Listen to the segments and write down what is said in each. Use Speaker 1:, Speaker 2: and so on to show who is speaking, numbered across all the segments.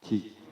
Speaker 1: 7。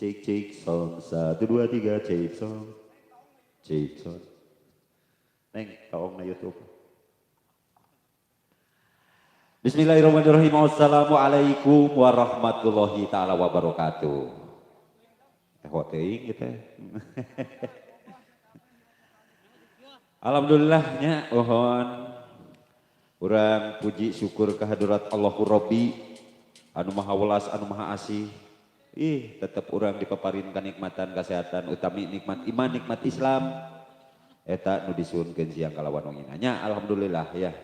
Speaker 1: Cek cek sound 1 2 3 cek sound. Cek sound. Neng taong na YouTube. Bismillahirrahmanirrahim. Assalamualaikum warahmatullahi taala wabarakatuh. Teh teuing gitu. Alhamdulillahnya mohon urang puji syukur kehadirat Allahu Rabbi anu maha welas anu maha asih. Ih, tetep urang dipaparin kanikmatan kesehatan utami nikmat iman nikmat Islam eta nu disuhunkeun siang kalawan wangina nya alhamdulillah ya.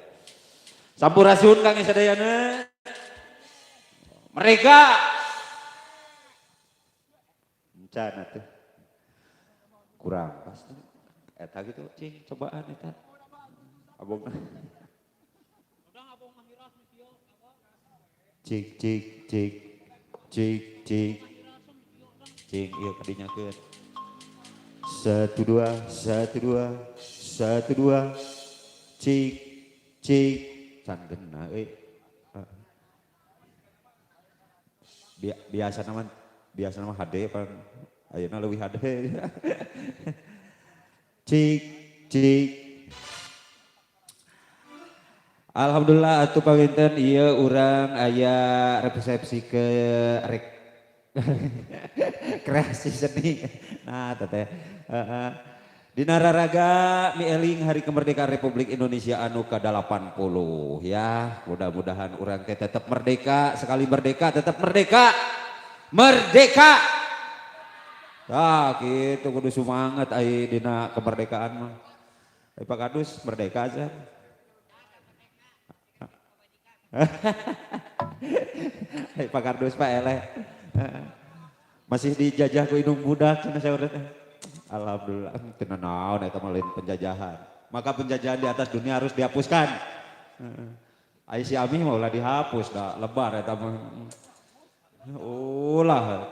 Speaker 1: Sampurasun Kang sadayana. Mereka encan atuh. Kurang pasti. Eta gitu cing cobaan eta. Abong. Cik cik cik cik cik cing ieu kadinyakeun. 1 2 1 2 1 2 cik cik can geuna euy. Biasa nama HD pan ayeuna leuwih HD. Cik cik. Alhamdulillah atuh panginten ieu urang aya resepsi ke kreasi seni. Nah teteh dina raraga mieling Hari Kemerdekaan Republik Indonesia anu ke-80 ya. Mudah-mudahan urang teh tetap merdeka, sekali merdeka tetap merdeka. Merdeka. Tah kitu kudu semangat ai dina kemerdekaan mah. Ai Pak Kadus merdeka aja. Ai Pak Kardus Pak eleh. Masih dijajah ku indung budak cenah saur teh. Alhamdulillah teu naon eta mah lain penjajahan. Maka penjajahan di atas dunia harus dihapuskan. Ai si Ami mah ulah dihapus da lebar eta mah. Ulah.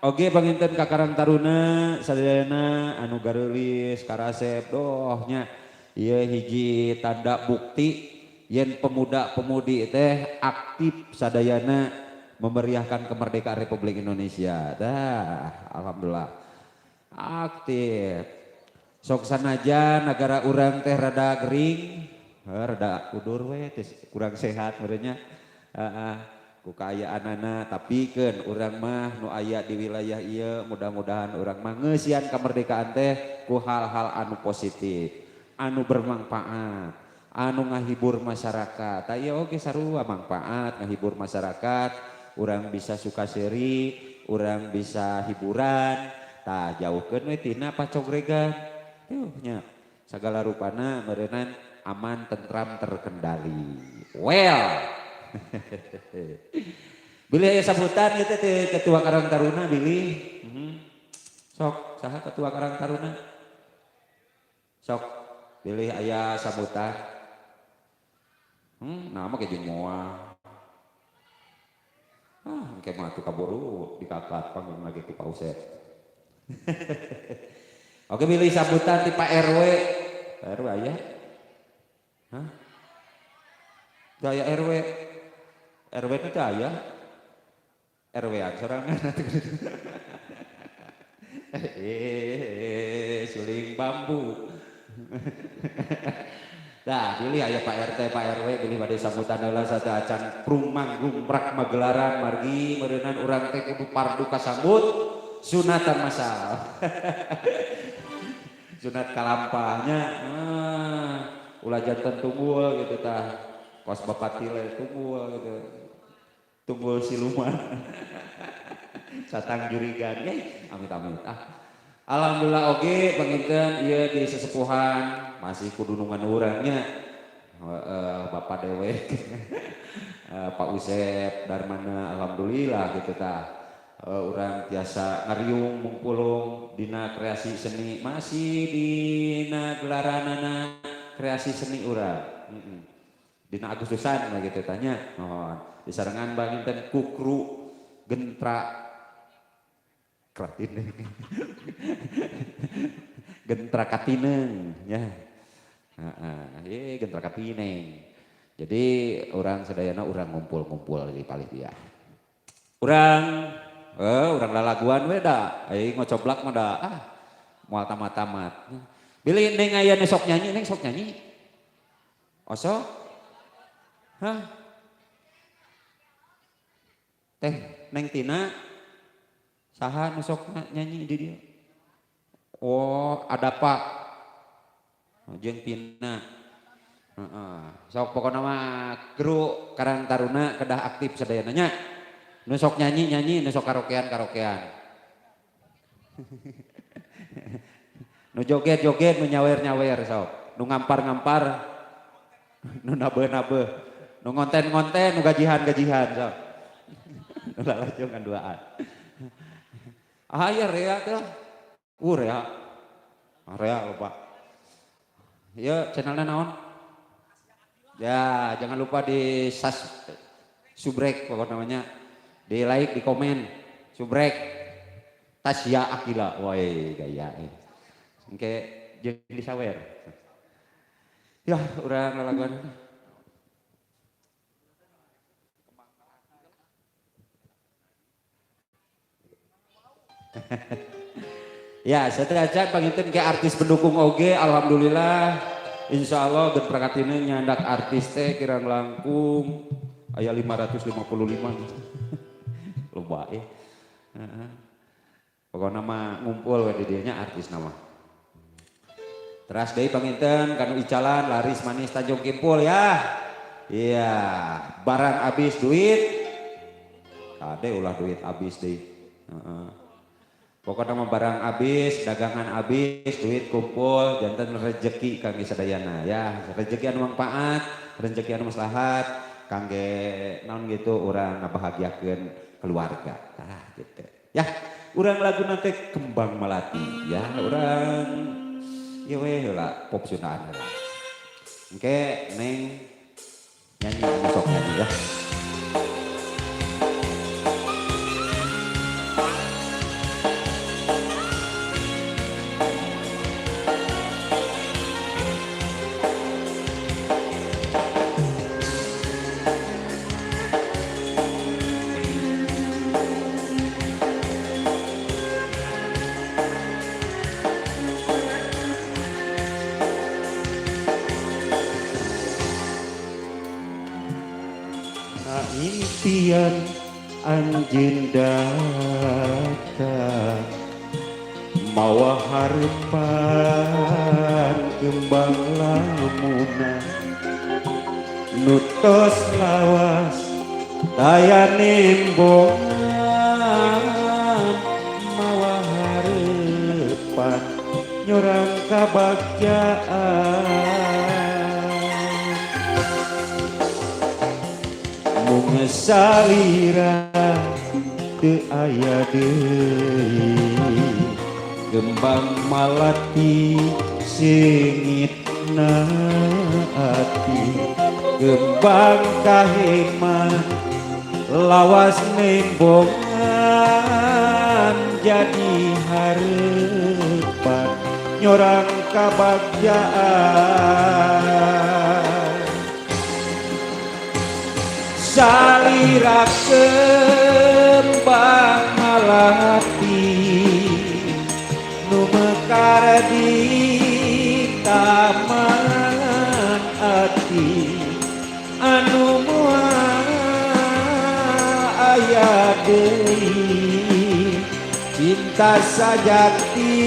Speaker 1: Oge panginten ka Karang Taruna sadayana anu gareulis karasep doh nya ieu hiji tanda bukti yen pemuda-pemudi teh aktif sadayana memeriahkan kemerdekaan Republik Indonesia. Dah, alhamdulillah. Aktif. Sok sanajan negara urang teh rada gering, rada udur we teh kurang sehat merenya. Ku kaayaanana tapi keun urang mah nu aya di wilayah ieu mudah-mudahan urang mah ngeusian kemerdekaan teh ku hal-hal anu positif, anu bermanfaat, anu ngahibur masyarakat. Tah ieu oge sarua manfaat ngahibur masyarakat, urang bisa suka seri, urang bisa hiburan, tah jauhkeun we tina pacogregan. Tuh nya sagala rupana meureunan aman, tentram, terkendali. Well. Bilih aya sambutan ieu teh Ketua Karang Taruna bilih. Sok saha Ketua Karang Taruna? Sok bilih aya sambutan. Nama ke jeung moal. Ah, engke mah atuh kaburu dikakat panggung lagi ku Pak Usep. Oke bilih sambutan ti Pak RW. Pak RW aya? Hah? Teu aya RW. RW teh teu aya. RW-an sorangan atuh. Suling bambu. Nah, bilih aya Pak RT, Pak RW bilih bade sambutan heula sateuacan prumang gumrak magelaran margi meureunan urang teh kudu pardu kasambut sunatan masal. Sunat kalampahnya. Ulah janten tunggul gitu tah. Kos bapak tile tunggul gitu. Tunggul siluman. Satang jurigan. Yey, amit-amit. Ah. Alhamdulillah oge panginten ieu di sesepuhan masih kudunungan urangnya. Bapak dewek. Pak Usep Darmana alhamdulillah gitu tah. Urang tiasa ngariung mungpulung dina kreasi seni masih dina gelaranana kreasi seni urang. Dina Agustusan lah gitu tanya. Oh, disarengan panginten kukru gentra kratineng. Gentra katineng ya. Heeh, gentra katineng. Jadi orang sadayana urang ngumpul-ngumpul di palih dia. Urang urang lalaguan we da, aing ngocoblak mah da ah moal tamat-tamat. Bilih neng aya nu sok nyanyi, neng sok nyanyi. Osok? Hah? Teh neng Tina saha nu sok nyanyi di dieu? Oh, ada Pak. Jeung Tina. Heeh. Sok pokona mah kru Karang Taruna kedah aktif sadayana nya. Nu sok nyanyi-nyanyi, nu sok karaokean-karaokean. Nu joget-joget, nu nyawer-nyawer sok. Nu ngampar-ngampar, nu nabeuh-nabeuh, nu ngonten-ngonten, nu gajihan-gajihan sok. Nu lalajongan duaan. Ah ya rea teh. Rea. Ah, rea lupa. Ya channelnya naon? Ya, jangan lupa di subrek pokok namanya. Di like, di komen, subrek. Tasya Aqilla, woi gaya. Engke jeung disawer. Ya, urang lalaguan. Ya, saya aja panginten ke artis pendukung oge, alhamdulillah. Insya Allah gen prakatine nyandak artis teh kirang langkung aya 555. Loba eh. Heeh. Pokokna mah ngumpul we di dieu nya artis nama. Teras deui panginten kanu icalan laris manis Tanjung Kimpul ya. Iya, barang habis duit. Kade ulah duit habis deui. Heeh. Pokokna mah barang habis, dagangan habis, duit kumpul, janten rezeki kangge sadayana ya. Rezeki anu manfaat, rezeki anu maslahat kangge naon gitu urang ngabahagiakeun keluarga. Tah gitu. Ya, urang lagu nanti Kembang Melati ya, urang ieu we heula pop Sundaan heula. Engke neng nyanyi sok nyanyi ya. Impian anjeun datang mawa harapan kembang lamunan nu tos lawas taya nembongan mawa harapan nyorang kabagjaan mung salira teu aya deui kembang malati seungitna ati kembang kahema lawas nembongan jadi harapan nyorang kabagjaan salira kembang malati nu mekar di taman ati anu moal aya deui cinta sajati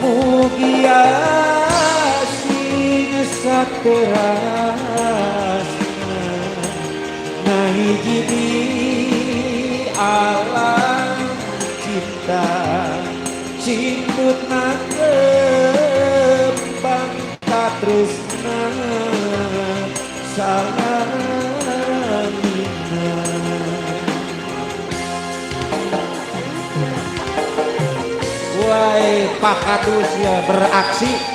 Speaker 1: mugia sing saterasna nahiji di alam cinta cindutna kembang katresna salamina. Woi Pak Kadus ya beraksi.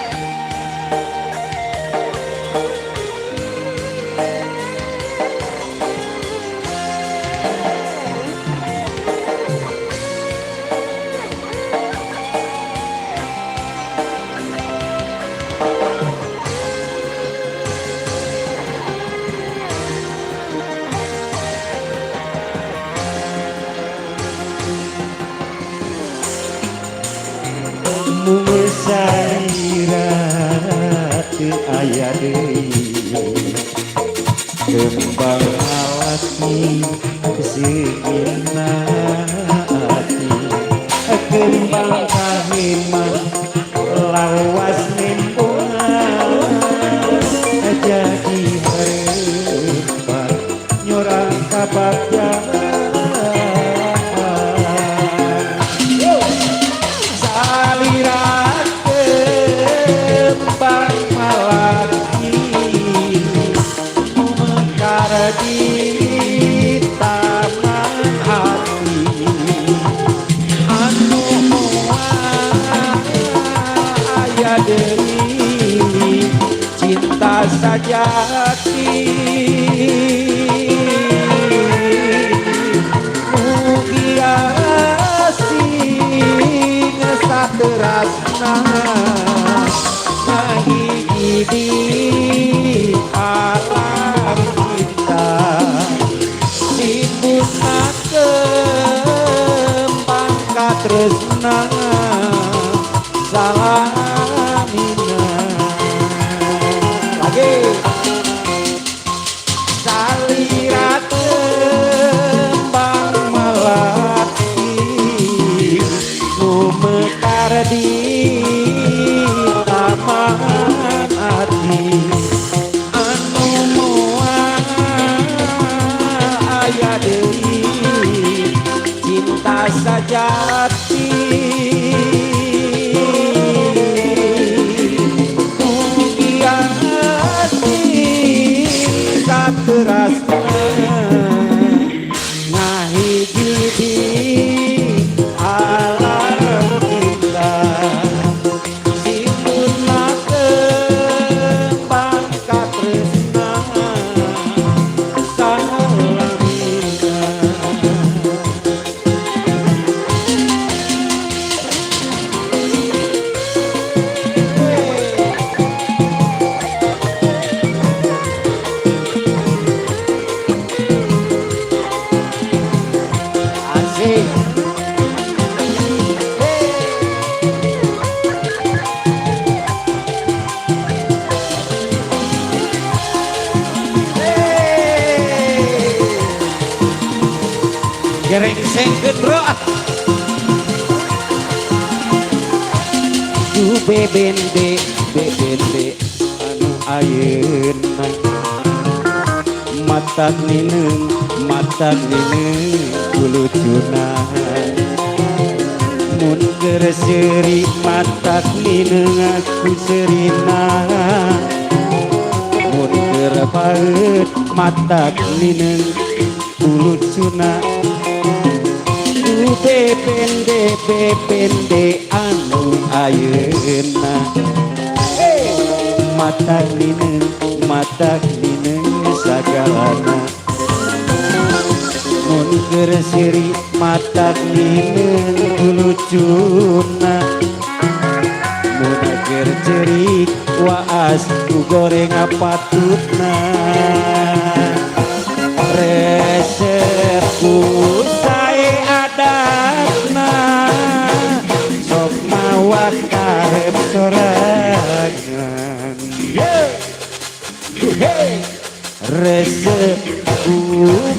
Speaker 1: aya deui. Kembang malaki seungitna ati, kembang kahiman lawas nimbungan, jadi harapan nyorang kabagjaan. Salira kembang malaki mekar di taman hati, anu moal aya deui cinta sajati. Mugia sing saterasna ngahiji di alam cinta, simbunna kembang katresna salamina. Lagi salira kembang malaki nu mekar di taman ati, anu moal aya deui cinta sajati. Mugia sing saterasna ngahiji di alam cinta, simbunna kembang katresna salamina. Asik. Gerengsengkeun bro ah. Du bebende bebende anu ayeuna, matak nineung matak nineung kulucuna. Mun keur seuri matak nineung aku seurina, mun keur paeut matak nineung kulucuna. Du bebende bebende anu ayeuna, matak nineung matak nineung sagalana. Mun keur seuri matak nineung kulucuna, mun keur cerik waas ku goreng patutna. Resep ku sae adatna, sok mawa karep sorangan. Resep ku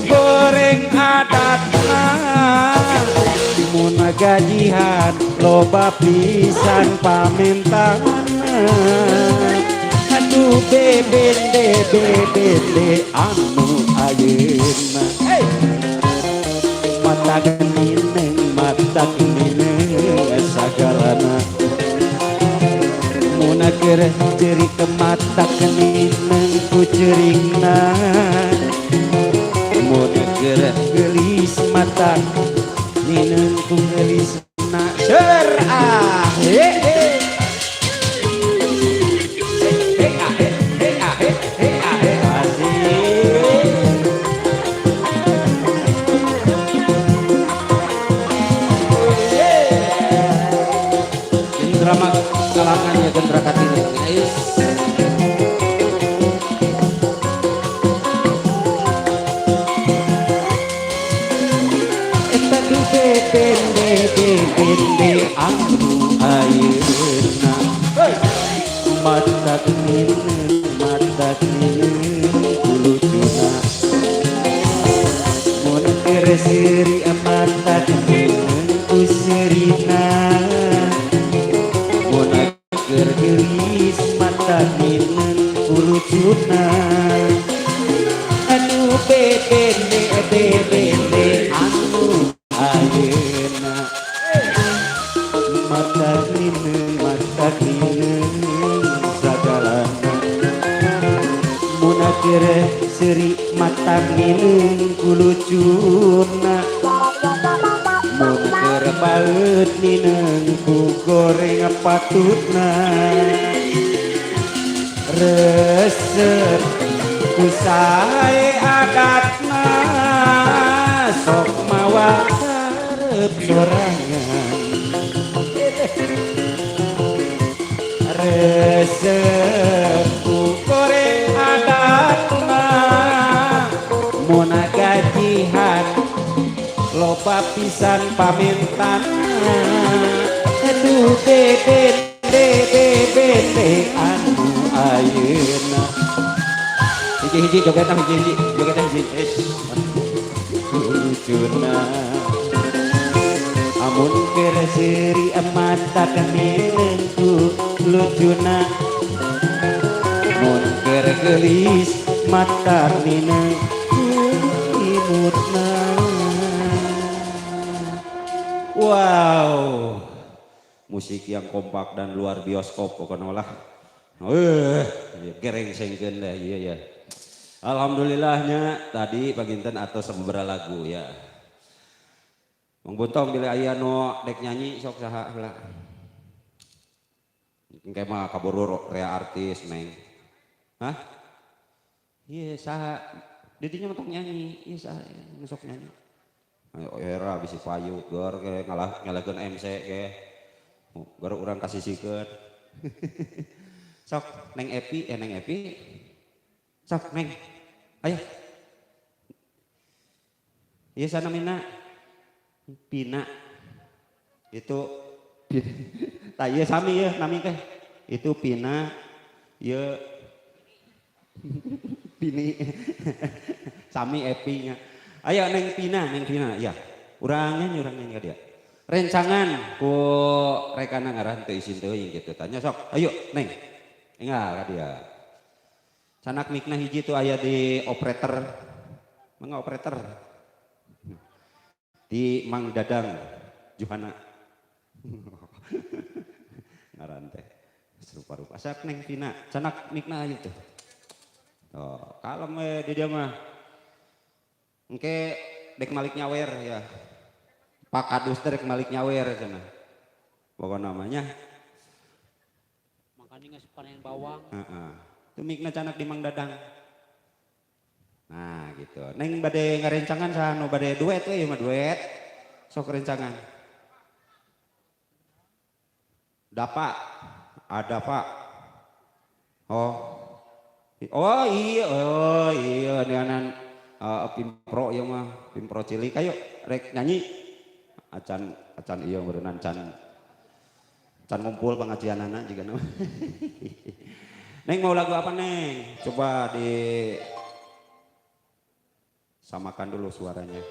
Speaker 1: goreng adatna, mun gajihan loba pisan pamentana. Aduh bebende bebende anu ayeuna, matak nineung matak nineung sagalana. Mun keur ceurik matak nineung ku ceurikna, mun keur geulis matak nineung ku geulisna. Seur ah he he he ah he he ah he he ah he. Asik.
Speaker 2: Drama kalangan ya gendra katine. Ayo.
Speaker 1: Eta du bebende bebende anu ayeuna, Matak nineung, matak nineung ku lucuna. Mun keur seuri matak nineung ku seurina. Mun keur geulis matak nineung ku lucuna. Anu bebene bebene anu ayeuna. Matak nineung, matak nineung sagalana. Mun keur seuri matak nineung ku lucuna. Mun keur baeud nineung ku goreng patutna. Resep ku sae adatna, sok mawa karep sorangan. Resep ku goreng adatna, mun gajihan loba pisan pamentana. Aduh bebe bebe anu ayeuna. Hiji-hiji jogetan, hiji-hiji jogetan, hiji es lucuna. Amun keur seuri matak nineung ku lucuna. Mun keur geulis matak nineung ku imutna. Wow, musik yang kompak dan luar bioskop pokoknya lah. Gereng sengkeun deh, iya ya. Alhamdulillahnya tadi paginten atau beberapa lagu ya. Mang Buntong bila aya nu dek nyanyi sok saha heula. Engke mah kaburu rea artis neng. Hah? Iya saha? Didinya mah nyanyi, iya saha nu sok nyanyi. Ayo era bisi payu gor ke ngalah ngalahkeun MC ke. Baru urang kasisikeun. Sok Neng Epi, Neng Epi. Sok Neng. Ayo. Iya sana Mina. Pina. Itu tah ieu sami ya nami teh. Itu Pina, ieu Pini. Sami Epi nya. Ayo Neng Pina, Neng Pina, ya. Urang nyanyi, urang nyanyi ka dia. Rencangan ku rekana ngaran teu isin teuing kitu tanya sok. Ayo Neng. Enggal ka dia. Sanak mikna hiji tuh aya di operator. Mangga operator. Di Mang Dadang Juhana. Ngaran teh serupa-rupa. Sak Neng Pina, sanak mikna aja tuh. Tuh, kalem we di dia mah. Engke dek malik nyawer ya. Pak Kadus teh dek malik nyawer cenah. Pokok namanya.
Speaker 3: Makanya nggak panen bawang.
Speaker 1: Heeh. Itu mikna canak di Mang Dadang. Nah gitu. Neng bade ngarencangan saha nu bade duet we ieu mah duet. Sok rencangan. Dapa. Ada Pak. Oh. Oh iya, oh iya neanan pimpro ieu mah, pimpro cilik. Ayo rek nyanyi. Acan acan ieu meureunnan can can ngumpul pengajianana jiga nama. Neng mau lagu apa Neng? Coba di samakan dulu suaranya.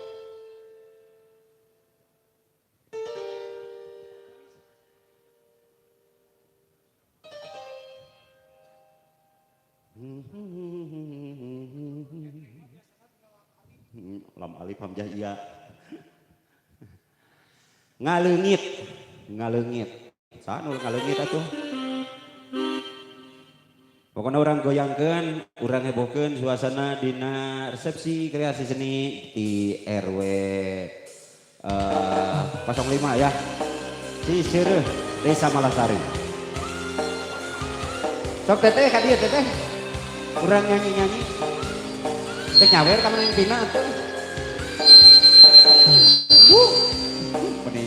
Speaker 1: Lam alif hamzah iya. Ngaleungit, ngaleungit. Saha nu ngaleungit atuh? Pokoknya orang goyangkeun, urang hebohkeun suasana dina resepsi kreasi seni di RW 05 ya. Ciseureuh, Desa Malasari. Sok teteh ka dieu teteh. Urang nyanyi-nyanyi. Teh nyawer ka mana Pina atuh. Meni.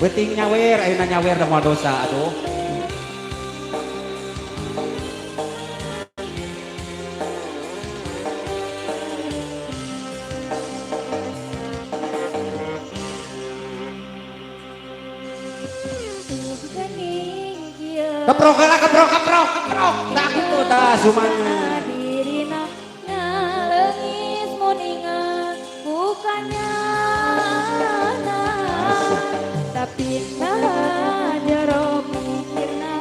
Speaker 1: Beuting nyawer, ayeuna nyawer da moal dosa atuh.
Speaker 4: Tuh gening kieu
Speaker 1: Keprok lah, keprok, keprok, keprok. Tak gitu tah sumanya.
Speaker 3: Dirina ngaleungis mun ingat bukannya, tapi naha jero pikirna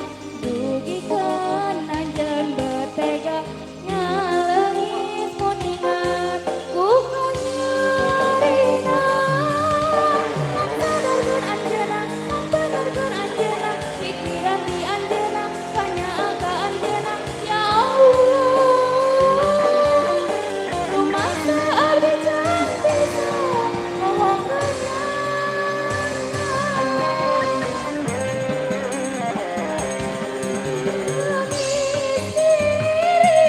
Speaker 3: dugikeun anjeun betega. Ngaleungis mun ingat bukannya rina. Mangsadarkeun anjeunna, mangsadarkeun anjeunna, pikiran di anjeunna, kanyaah ka anjeunna. Ya Allah, rumasa abdi can bisa mohokeun. Leungis diri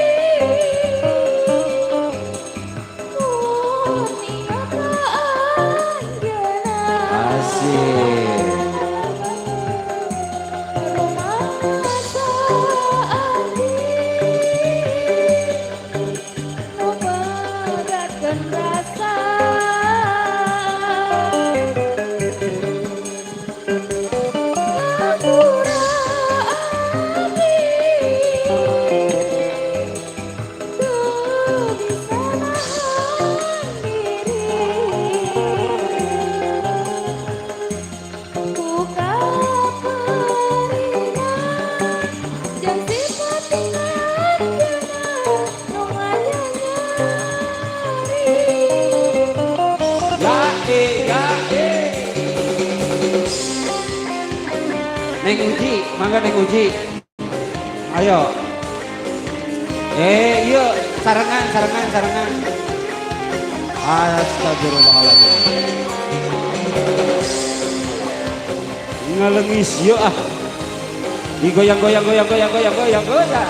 Speaker 3: mun ingat ka anjeunna.
Speaker 1: Asik.
Speaker 3: Rumasa abdi nu pegatkeun rasa. Ngapura abdi teu bisa nahan diri ku kaperina jeung sifat anjeunna nu nganyanyari.
Speaker 1: Ya eh, ya eh. Neng Uji, mangga Neng Uji. Ayo. Eh, iya, sarengan, sarengan, sarengan. Astagfirullahaladzim. Ngalengis yuk ah. Digoyang, goyang, goyang, goyang, goyang, goyang, goyang.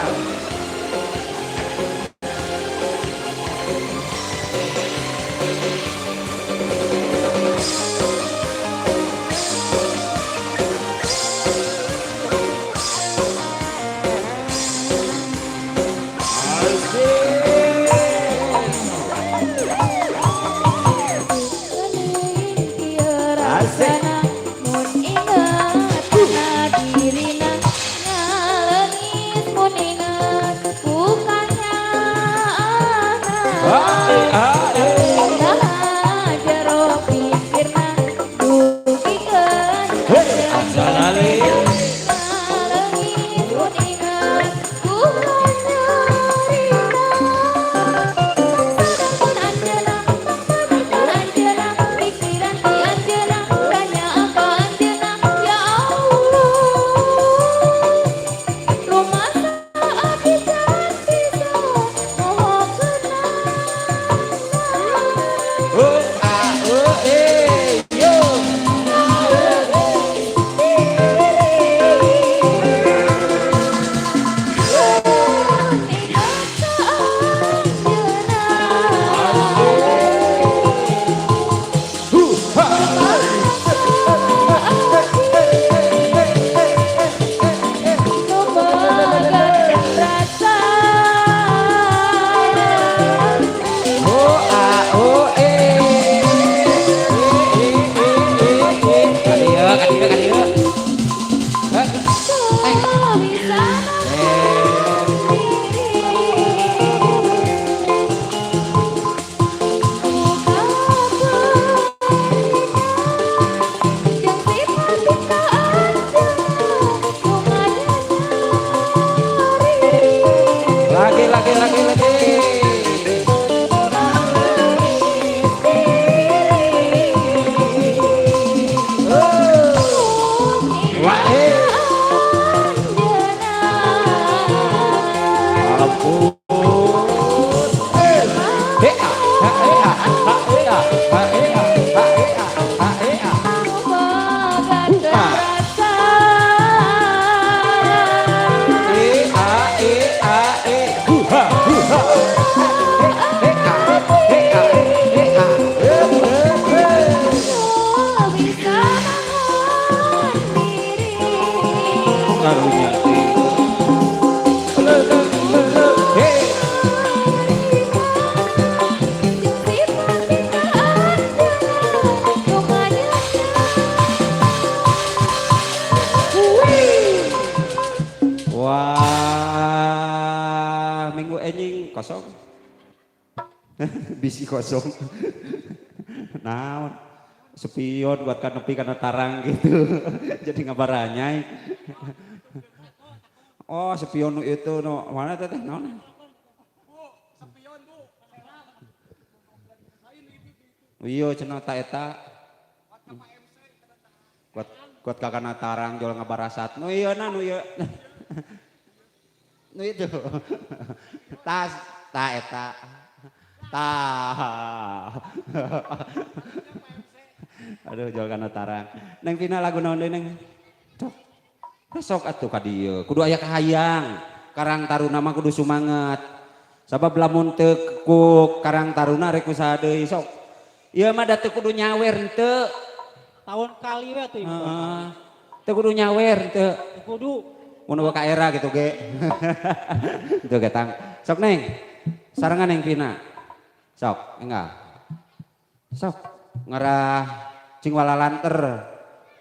Speaker 1: Asik.
Speaker 3: Mun inget kana dirina, ngaleungis mun inget bukannya.
Speaker 1: Ah, eh, ah, eh.
Speaker 3: Naha jero pikirna dugikeun
Speaker 1: Hei, asalale.
Speaker 3: Ngaleungis mun inget bukannya rina. Sedangkan anjeunna, sedangkan anjeunna, pikiran di anjeunna, kanyaah ka anjeunna. Ya Allah, rumasa abdi can bisa mohokeunana.
Speaker 1: Oh, ah, oh, eh, yo.
Speaker 3: Ngaleungis diri mun ingat ka anjeunna.
Speaker 1: Hu, ha.
Speaker 3: Nu pegatkeun rasa.
Speaker 1: Oh, ah, oh, eh. Eh, eh, eh, eh, eh. Kadieu, kadieu, kadieu. Hah?
Speaker 3: Teu bisa
Speaker 1: Eh.
Speaker 3: diri ku kaperina jeung sifat ka anjeunna nu nganyanyari.
Speaker 1: Lagi, lagi, lagi, lagi.
Speaker 3: Ngaleungis diri
Speaker 1: Oh.
Speaker 3: mun
Speaker 1: Wah,
Speaker 3: ingat
Speaker 1: eh.
Speaker 3: ka anjeunna.
Speaker 1: Ampun. Eh. Eh, ah, ha, eh, ah, ha, eh, ah, ha, eh, ah, ha, eh, ah, ha, eh, ah.
Speaker 3: Nu pegatkeun
Speaker 1: Ah.
Speaker 3: rasa.
Speaker 1: E, a, e, a, e. Hu, ha, hu, ha. Eh, ah, eh, ah, eh, ah. Eh, eh, eh.
Speaker 3: Teu bisa nahan diri.
Speaker 1: Karunya teh. Le, le, le, le. Hey. Minggu enjing kosong. Bisi kosong. Naon? Spion buat kan nepi kana tarang gitu. Jadi ngabaranyai. Oh, spion itu no mana teh naon? Iya cenah ta eta. Kuat kuat kakana tarang jual ngabarasat. Nu ieu na nu ieu. Nu itu. Tas ta eta. Ta. Aduh jual kana tarang. Neng Pina lagu naon deui Neng? Cok. Besok atuh ka dieu. Kudu aya kahayang. Karang Taruna mah kudu sumanget. Sabab lamun teu ku Karang Taruna rek usaha deui sok. Ieu mah da teu kudu nyawer henteu.
Speaker 4: Tahun kali we atuh ibu.
Speaker 1: Heeh. Teu kudu nyawer henteu.
Speaker 4: Teu kudu.
Speaker 1: Mun eueuh ka era gitu ge. Teu ge tang. Sok Neng. Sarengan Neng Pina. Sok, enggak. Sok ngerah cing walalanter.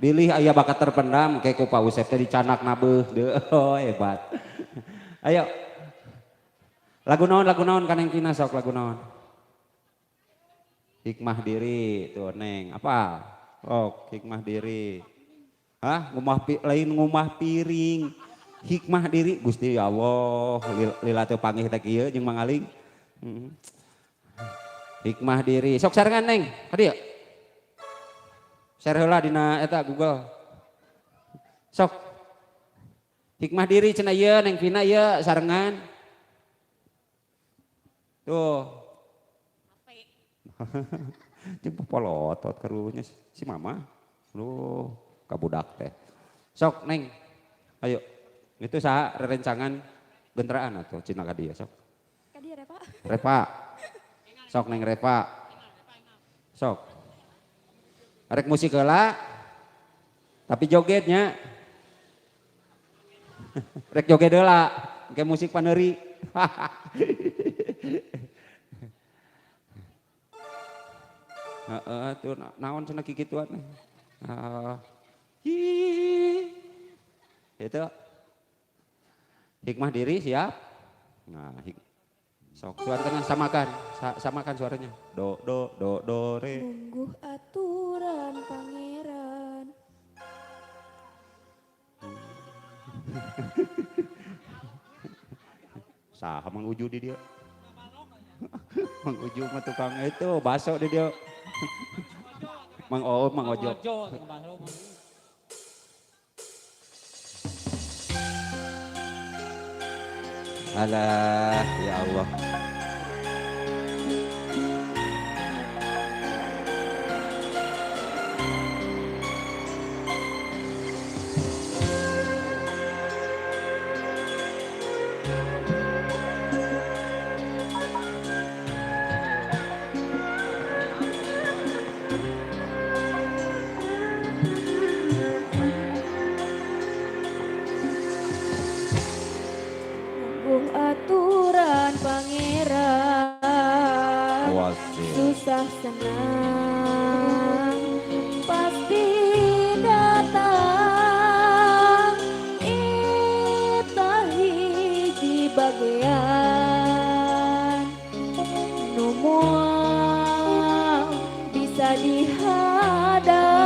Speaker 1: Bilih aya bakat terpendam ke ku Pak Usep teh dicanak nabeuh deuh. Oh, hebat. Ayo. Lagu naon ka Neng Pina sok lagu naon? Hikmah diri tuh Neng, apa? Oh, hikmah diri. Hah? Ngumah lain ngumah piring. Hikmah diri Gusti ya Allah, lila teu panggih teh kieu jeung Mang Aling. Hikmah diri. Sok sarengan Neng, ka dieu. Share heula dina eta Google. Sok. Hikmah diri cenah ieu Neng Pina ieu sarengan. Tuh. Jeung popolotot karunya si mama. Lu kabudak teh. Sok Neng. Ayo. Itu saha rerencangan genteraan atuh cina ka dieu sok.
Speaker 3: Ka dieu Repa.
Speaker 1: Repa. Sok Neng Repa. Sok. Arek musik heula. Tapi jogetnya. Rek joget heula, engke musik paneuri. Heeh, tuh naon cenah kikituan. Heeh. Itu hikmah diri siap. Nah, sok suara tengah samakan, samakan suaranya. Do do do do re.
Speaker 3: Mungguh aturan pangeran.
Speaker 1: Saha Mang Uju di dia. Mang Uju mah tukang itu baso di dia. Mang Oom, Mang Ojo. Alah, ya Allah.
Speaker 3: Mungguh aturan pangeran. Susah senang pasti datang. Eta hiji bagian nu moal bisa dihadang.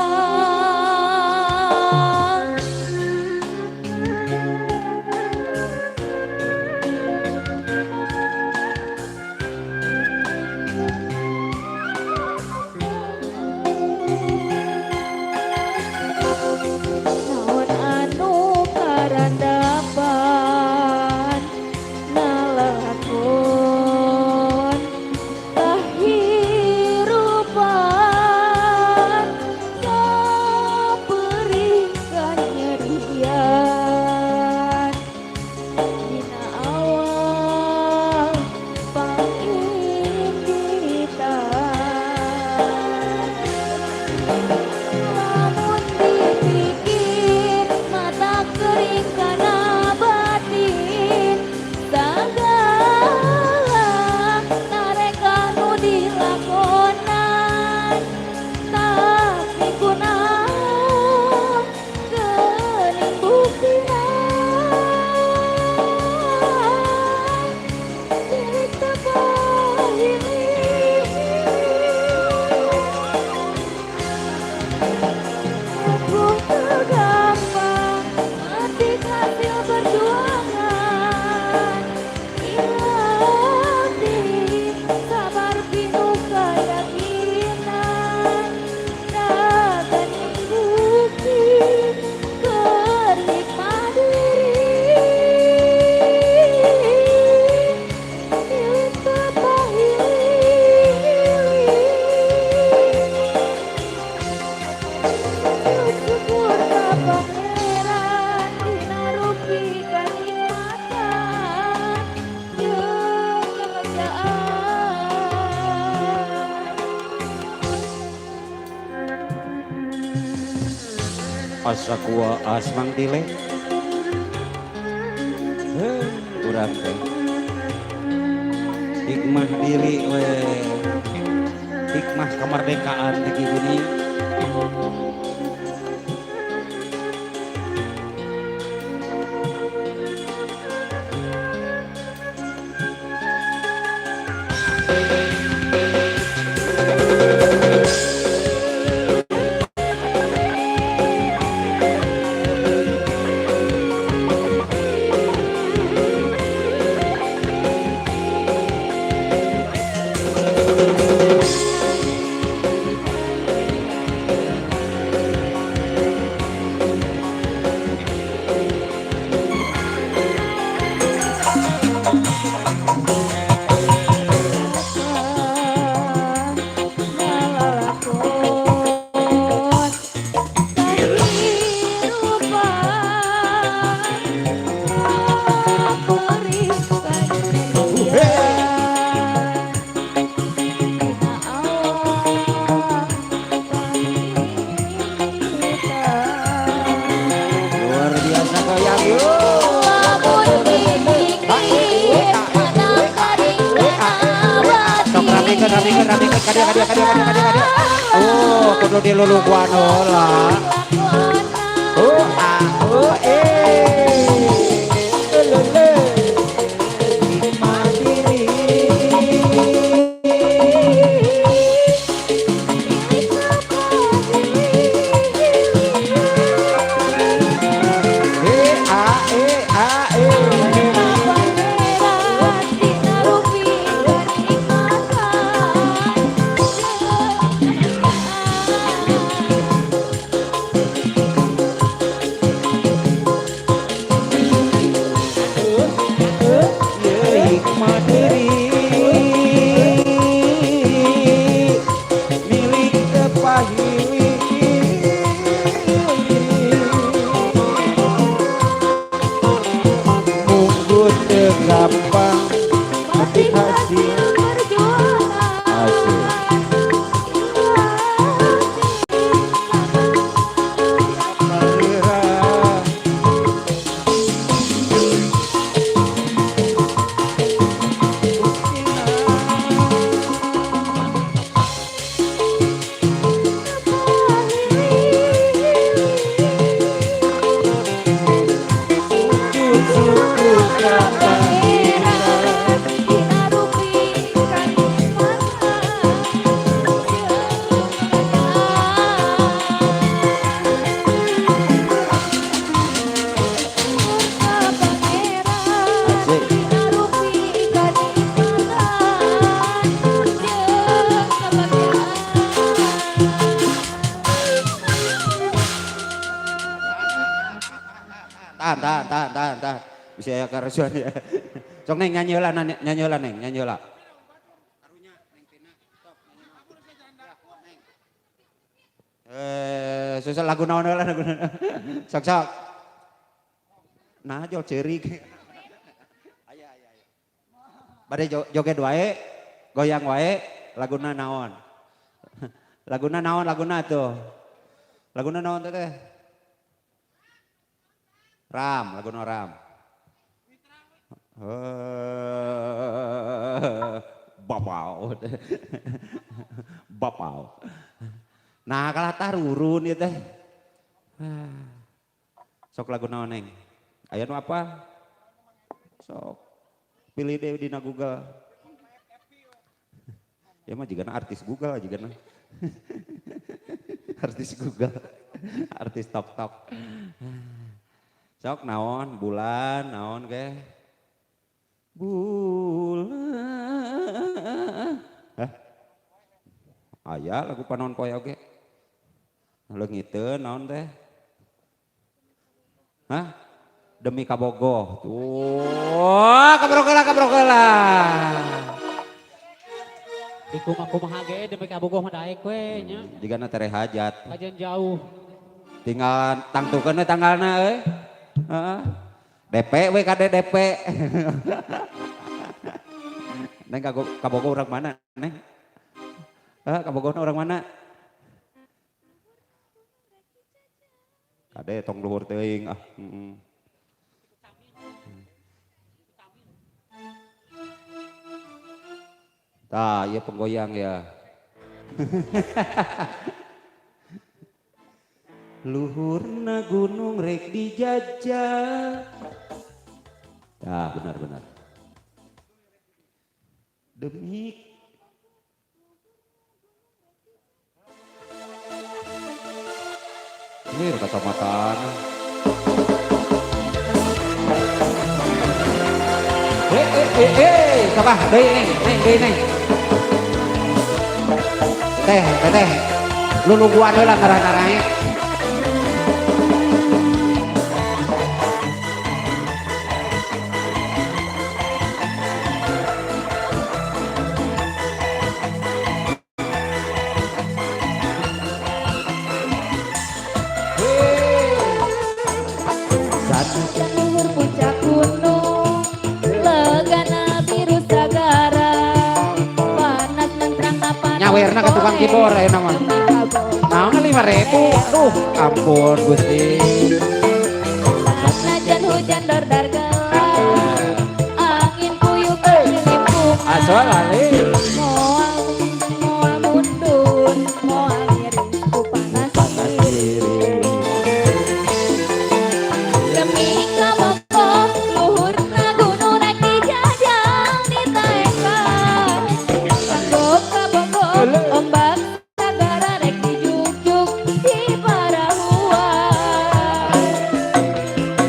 Speaker 1: Asa kuaas Mang Tile. Heuh, urang teh. Hikmah diri we. Hikmah kemerdekaan teh kitu nih. Luar biasa goyang yuk. Sok ramekeun ramekeun ramekeun kadia kadia kadia kadia kadia kadia. Oh, kudu diluluguan heula. Oh, ah, oh, eh. Lele. Hikmah diri. E a e a e. Hikmah diri milik tepahili munggu teu gampang metik hasil. Asik. Malira. Asik. Tahan, tahan, tahan, tahan, tahan. Bisa ya karusuhan ya. Sok neng nyanyi heula, nyanyi heula neng, nyanyi heula. Eh, susah lagu naon heula lagu naon. Sok sok. Nah, jol ceurik. Aya aya aya. Bade joget wae, goyang wae, laguna naon. Laguna naon laguna tuh. Laguna naon teh teh? Ram, laguna Ram. Eh, bapau. Bapau. Nah, kalah tarurun ieu teh. Sok lagu naon neng? Aya nu apa? Sok. Pilih deh dina Google. Ya mah jigana artis Google jigana. Artis Google. Artis Tok Tok. Sok naon bulan naon ke? Bulan. Hah? Aya lagu panon poe oge. Leungiteun naon teh? Hah? Demi kabogoh. Tuh, kabrok heula, kabrok heula.
Speaker 4: Di kumaha ge demi kabogoh mah daek we nya.
Speaker 1: Jigana tere hajat.
Speaker 4: Kajian jauh.
Speaker 1: Tinggal tangtukeun we tanggalna euy. Heeh. DP we kade DP. Neng kabogoh urang mana, Neng? Hah, kabogohna urang mana? Kade tong luhur teuing ah. Tah, ieu penggoyang ya. Luhurna gunung rek dijajah. Tah, benar-benar. Demi ini kacamataan.
Speaker 2: Sabah, deui neng, neng, deui neng. Teh, teh, lu nungguan heula ngarah-narae.
Speaker 3: Luhur puncak gunung, legana biru sagara, panas menterang napan.
Speaker 2: Nyawerna ka tukang keyboard ayeuna mah. Naon 5.000? Aduh, ampun Gusti.
Speaker 3: Najan hujan dordar gelap, angin puyuh kelilimpungan.
Speaker 2: Asal alih.
Speaker 3: Moal moal mundur, moal miring ku panas diri. Demi kabogoh luhurna gunung rek dijajang ditaekan. Kanggo kabogoh ombak sagara rek dijugjug di parahuan.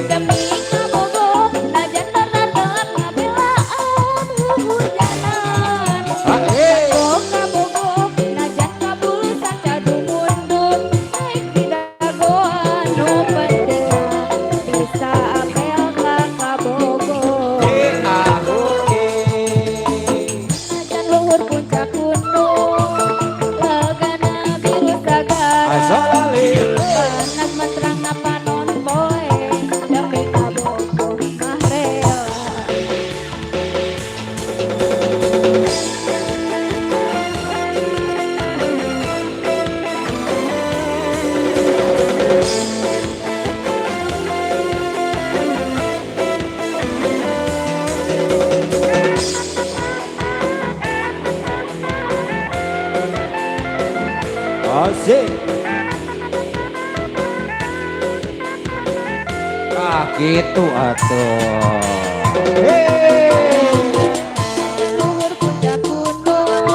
Speaker 3: Demi kabogoh najan dordar gelap ngabelaan huhujanan. Kanggo kabogoh najan kabulusan cadu mundur naik di dagoan nu penting bisa apel ka kabogoh. Najan luhur puncak gunung, legana biru sagara.
Speaker 1: Asal alih.
Speaker 3: Panas menterang napanon poe, demi kabogoh mah rela.
Speaker 1: Asik.
Speaker 2: Ah, gitu atuh.
Speaker 3: Luhur puncak gunung,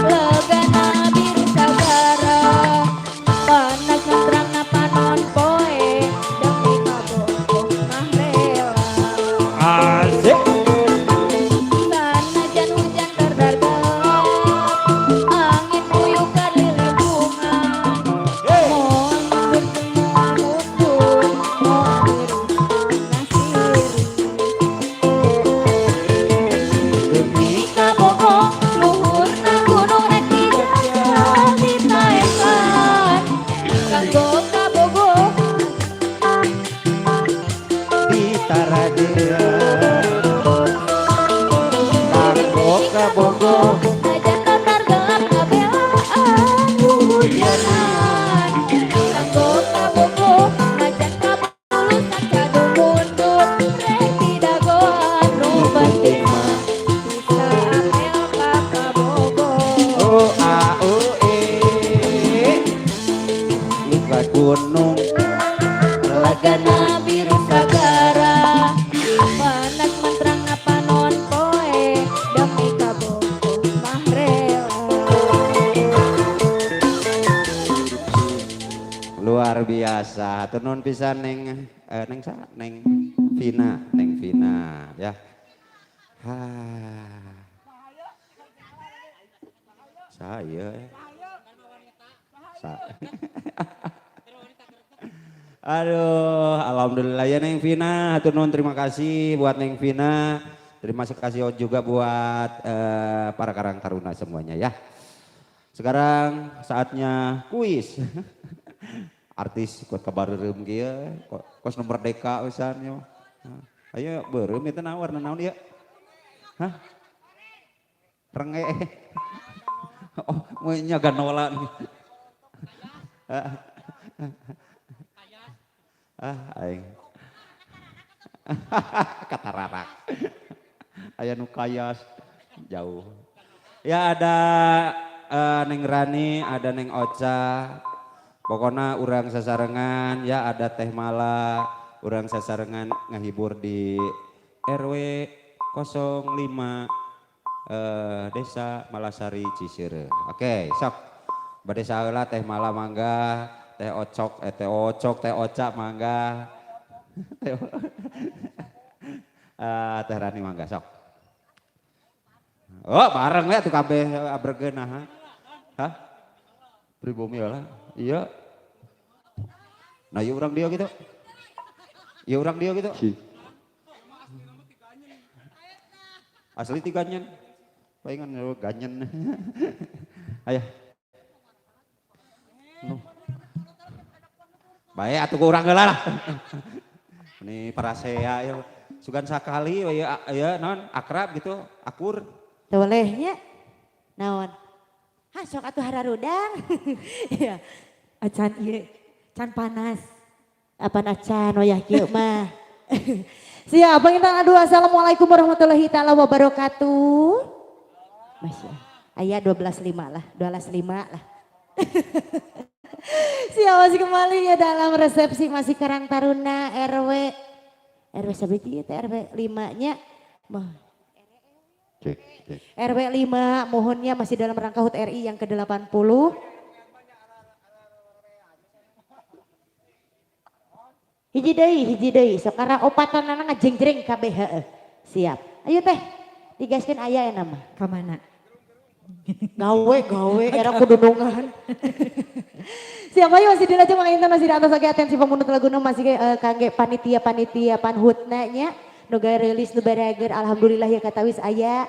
Speaker 3: legana biru sagara. Panas menterang napanon poe, demi kabogoh mah rela.
Speaker 1: Asik.
Speaker 3: Sanajan hujan dordar gelap, angin puyuh kalilibungan. Moal mundur moal mundur, moal miring panas diri.
Speaker 1: Demi
Speaker 3: Kabogoh luhurna gunung rek dijajah ditaekan. Kanggo kabogoh
Speaker 1: di Taradea. Kanggo kabogoh
Speaker 3: najan dordar gelap ngabelaan huhujanan. Kanggo kabogoh najan kabulusan cadu mundur rek didagoan nu penting mah bisa apel ka kabogoh.
Speaker 1: O A O E. Luka gunung
Speaker 3: Legana biru sagara, panas menterang napanon poe, demi kabogoh mah rela.
Speaker 1: Luar biasa. Hatur nuhun pisan Neng Neng sa Neng Vina, Neng Vina ya. Ha. Saya Sa. Aduh, alhamdulillah ya Neng Vina. Hatur nuhun, terima kasih buat Neng Vina. Terima kasih juga buat para Karang Taruna semuanya ya. Sekarang saatnya kuis. Artis ikut kabareureum kieu, kos nu merdeka pisan ya. Ayo beureum itu naon warna naon ieu? Hah? Renge. Oh, nya ganola nih. Ah, aing. Katararak. Aya nu kayas jauh. Ya ada Neng Rani, ada Neng Ocha. Pokoknya urang sasarengan ya, ada Teh Mala, urang sasarengan ngahibur di RW 05 Desa Malasari Ciseureuh. Oke, sok. Bade saheula Teh Mala mangga, Teh Ocok, eh Teh Ocok, Teh Oca mangga. Teh Rani mangga sok. Oh, bareng ya tuh kabeh abregeun nah. Hah? Pribumi lah. Iya. Nah, iya urang dia gitu. Iya urang dia gitu. Asli ti ganyen. Palingan ganyen. Ayo. Nu. Bae atuh ku urang heula lah. Ini parasea ya. Sugan sakali ya, ya non akrab gitu, akur.
Speaker 5: Teu bolehnya. Naon? Hah, sok atuh hararudang. Iya.
Speaker 6: Acan ieu, can panas.
Speaker 5: Apan acan wayah kieu mah. Siap, panginten aduh, assalamualaikum warahmatullahi taala wabarakatuh. Masya Allah. Aya 12.5 lah, 12.5 lah. Siap, masih kembali ya dalam resepsi masih Karang Taruna RW RW sabiji teh RW 5-nya.
Speaker 1: Cek, cek.
Speaker 5: RW 5 mohonnya masih dalam rangka HUT RI yang ke-80. Hiji deui, sekarang opatanana ngajenggreng kabeh heueuh. Siap. Ayo teh, digaskeun aya ya nama.
Speaker 6: Ka mana?
Speaker 5: Gawe, gawe, era kudunungan. Siap, ayo masih dilajeng manginten masih di atas oge atensi pemunut laguna masih kangge panitia-panitia panhutna nya. Nu rilis nu barager alhamdulillah ya katawis aya.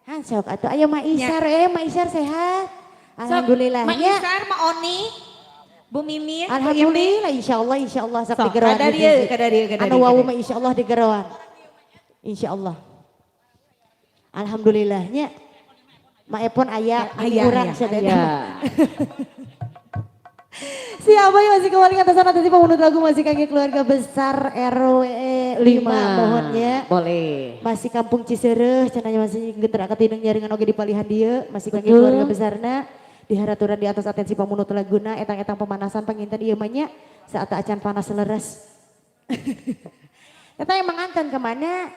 Speaker 5: Han sok atuh aya Ma Isar, Ma Isar sehat. Alhamdulillah
Speaker 6: Ma
Speaker 5: nya.
Speaker 6: Isar, Ma Oni, Bu Mimin, Bu Imi.
Speaker 5: Alhamdulillah insyaallah insyaallah sok
Speaker 6: Sok,
Speaker 5: digeroan.
Speaker 6: kada dieu, kada dieu, kada
Speaker 5: Anu
Speaker 6: dieu,
Speaker 5: wau
Speaker 6: kada
Speaker 5: mah insyaallah digeroan. Insyaallah. Alhamdulillahnya. Ma Epon aya,
Speaker 6: Aya,
Speaker 5: kurang
Speaker 6: aya,
Speaker 5: sadaya.
Speaker 2: Aya.
Speaker 5: Siapa yang masih kembali ke atas atas pemunut lagu masih kangge keluarga besar RW 5 mohonnya.
Speaker 2: Boleh.
Speaker 5: Masih kampung Ciseureuh, cenanya masih geter akatineng nyaringan oge di palihan dieu, masih kangge
Speaker 3: Betul.
Speaker 5: keluarga besarna. Diharaturan di atas atensi pamunut laguna etang-etang pemanasan panginten ieu mah nya saat acan panas leres. Eta emang anten kemana?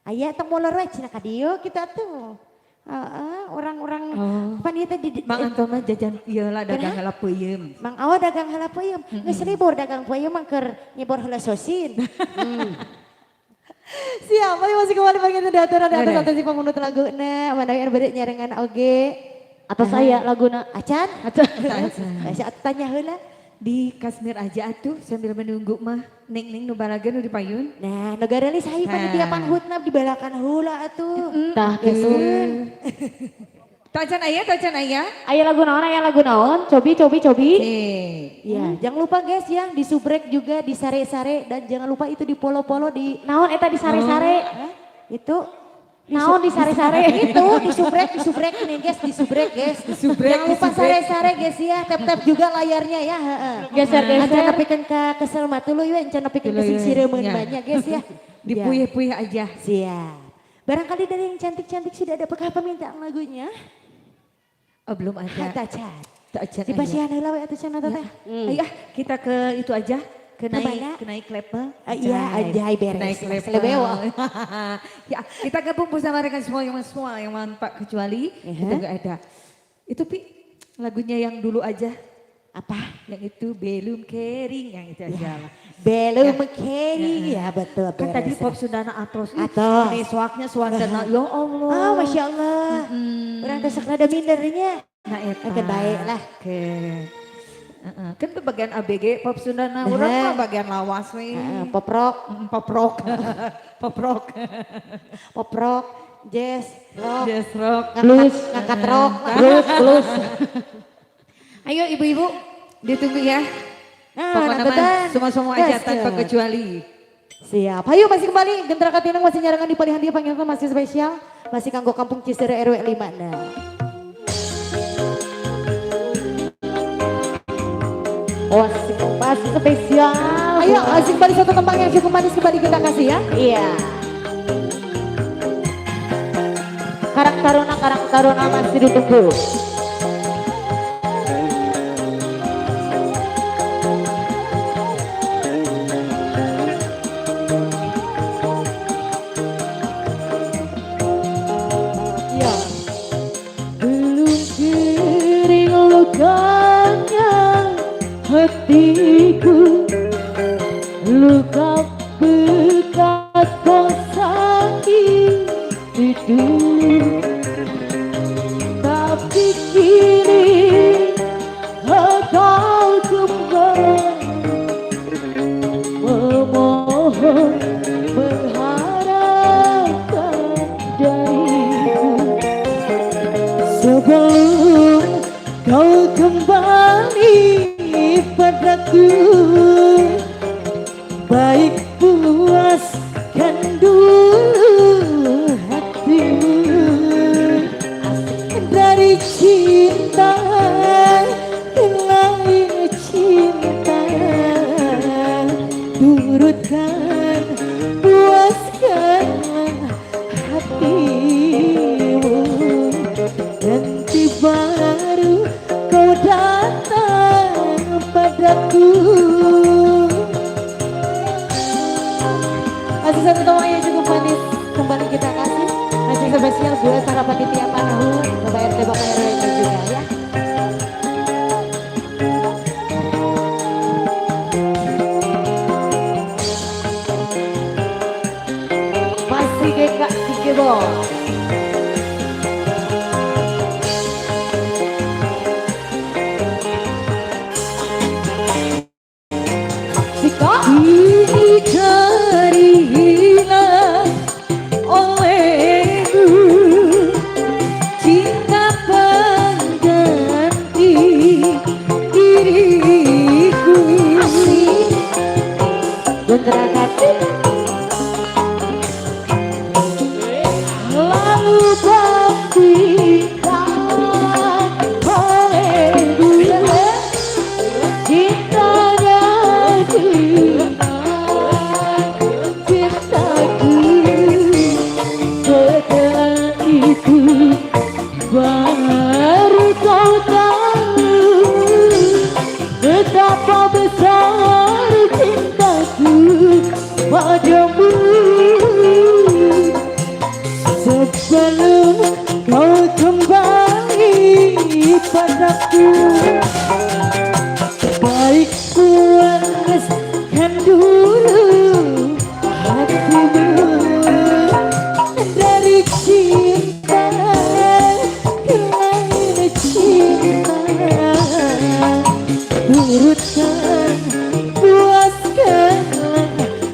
Speaker 5: Aya tong molor we cenah ka dieu kita tuh. Heeh, orang-orang pan ieu teh di
Speaker 6: Mang Anton mah jajan ieu lah dagang heula peuyeum.
Speaker 5: Mang Awa dagang heula peuyeum. Geus libur dagang peuyeum mah keur nyebor heula sosin. Siap, ayo masih kembali panginten diaturan di atas
Speaker 6: Ada.
Speaker 5: atensi pamunut laguna. Manawi anu bade nyarengan oge.
Speaker 3: Atau saya laguna.
Speaker 5: Acan?
Speaker 3: Acan.
Speaker 5: Acan. Tanya heula.
Speaker 6: Di Kasmir aja atuh sambil menunggu mah. Neng neng nu balaga nu di payun.
Speaker 5: Nah, negara li sahi panitia panghutna dibalakan heula atuh.
Speaker 3: Tah gitu.
Speaker 6: Tacan aya, tacan aya.
Speaker 3: Aya lagu naon, aya lagu naon. Cobi, cobi, cobi.
Speaker 6: Eh.
Speaker 5: Ya, jangan lupa guys ya, di subrek juga, di sare-sare dan jangan lupa itu di polo-polo di
Speaker 3: Naon eta di sare-sare.
Speaker 5: Hah? Itu
Speaker 3: Naon di sare-sare.
Speaker 5: Itu di subrek nih guys, di subrek guys.
Speaker 6: Disubrek,
Speaker 5: Jangan lupa
Speaker 6: disubrek.
Speaker 5: sare-sare guys ya, tap-tap juga layarnya ya, heeh.
Speaker 3: Geser-geser.
Speaker 5: Encan nepikeun ka kesel mah tuluy we, encan nepikeun
Speaker 6: Tuluy
Speaker 5: ke
Speaker 6: we,
Speaker 5: singsiremeun
Speaker 6: ya.
Speaker 5: banyak guys ya.
Speaker 6: Dipuyeh-puyeh aja.
Speaker 5: Siap. Barangkali dari yang cantik-cantik sudah ada apakah permintaan lagunya?
Speaker 6: Oh, belum ada.
Speaker 5: Tacan.
Speaker 6: Tacan
Speaker 5: Di
Speaker 6: aya.
Speaker 5: pasihan heula we atuh cenah teh.
Speaker 6: Ayo ah, kita ke itu aja. Ke
Speaker 5: Ke
Speaker 6: naik,
Speaker 5: mana?
Speaker 6: ke naik level.
Speaker 5: Ah, iya, anjay, beres.
Speaker 6: Naik level.
Speaker 5: Selebewa.
Speaker 6: Ya, kita gabung bersama rekan semua yang manfaat kecuali itu enggak ada. Itu Pi, lagunya yang dulu aja.
Speaker 5: Apa?
Speaker 6: Yang itu belum kering, yang itu aja lah.
Speaker 5: Belum kering ya, betul.
Speaker 6: Kan tadi
Speaker 5: beres.
Speaker 6: pop Sundana atos.
Speaker 5: Atos.
Speaker 6: Ini soaknya suasana. Ya Allah.
Speaker 5: Oh, Masya Allah. Orang teh sok rada mindernya.
Speaker 6: Nah, eta.
Speaker 5: Oke, baik lah.
Speaker 6: Oke. Heeh. Kan itu bagian ABG pop Sundana, urang mah bagian lawas we.
Speaker 5: Heeh, pop rock.
Speaker 6: Pop rock. Pop rock.
Speaker 5: Pop rock, jazz, rock.
Speaker 6: Jazz rock.
Speaker 5: Blues, ngangkat rock.
Speaker 3: Blues, blues.
Speaker 6: Ayo ibu-ibu, ditunggu ya.
Speaker 5: Nah,
Speaker 6: Pokoknya mah
Speaker 5: nonton.
Speaker 6: semua-semua aja
Speaker 5: Gas,
Speaker 6: tanpa
Speaker 5: ya.
Speaker 6: kecuali.
Speaker 5: Siap. Ayo masih kembali Gentra Katineng masih nyarengan di palihan dia panggilan masih spesial, masih kanggo kampung Ciseureuh RW 5. Nah. Oh, asik. Kasih spesial.
Speaker 6: Ayo, asik kembali satu tembang yang cukup manis kembali kita kasih ya.
Speaker 5: Iya. Karang Taruna, Karang Taruna masih ditunggu.
Speaker 6: Iya.
Speaker 5: Belum kering lukanya hatiku, luka bekas kau sakit dulu, tapi kini kau kembali memohon mengharapkan dariku. Sebelum kau kembali padaku, baik puaskan dulu hatimu dari cinta ke lain cinta. Turutkan, puaskanlah hatimu, nanti baru kau datang padaku.
Speaker 6: Masih satu tembang yang cukup manis kembali kita kasih. Masih spesial buat para panitia Panahu, Bapak RT, Bapak RW juga ya. Masih GK Gebo. Siko.
Speaker 5: Ini carilah olehmu cinta pengganti diriku.
Speaker 6: Asik. Gerakan.
Speaker 5: Lalu buktikan olehmu cintanya dengan cintaku. Setelah itu baru kau tahu betapa besar cintaku padamu. Sebelum kau kembali padaku, baik puaskan dulu hatimu dari cinta ke lain cinta. Turutkan, puaskanlah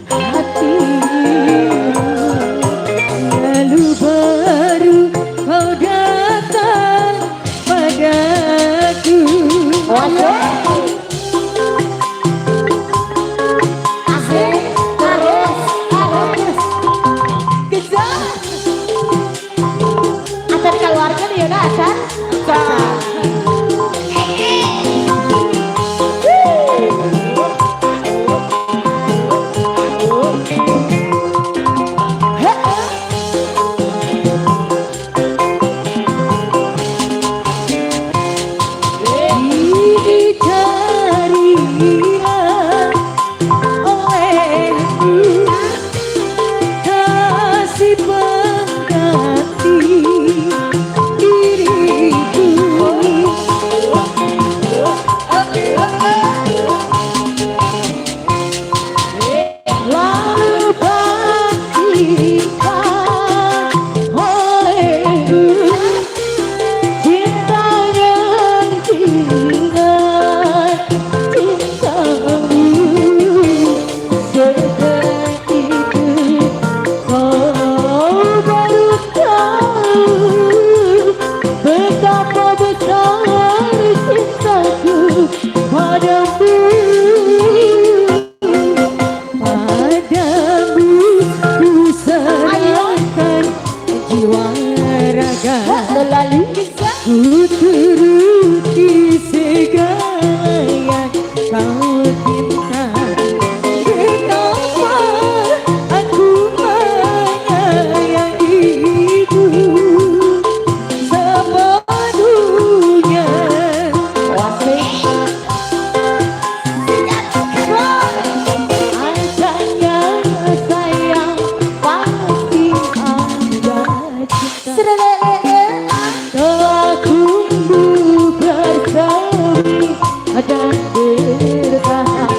Speaker 5: hatimu, lalu baru kau datang padaku.
Speaker 6: Asik. Terus. Terus.
Speaker 5: Kejar.
Speaker 6: Acan keluarga nih Yona, Acan.
Speaker 5: Ini carilah olehmu kasih pengganti diriku. Lalu buktikan olehmu cintanya dengan cintamu. Setelah itu kau baru tahu betapa besar cintaku padamu. Padamu ku serahkan jiwa raga, ku turuti segala yang kau pinta. Telah tumbuh bersemi dan bertahan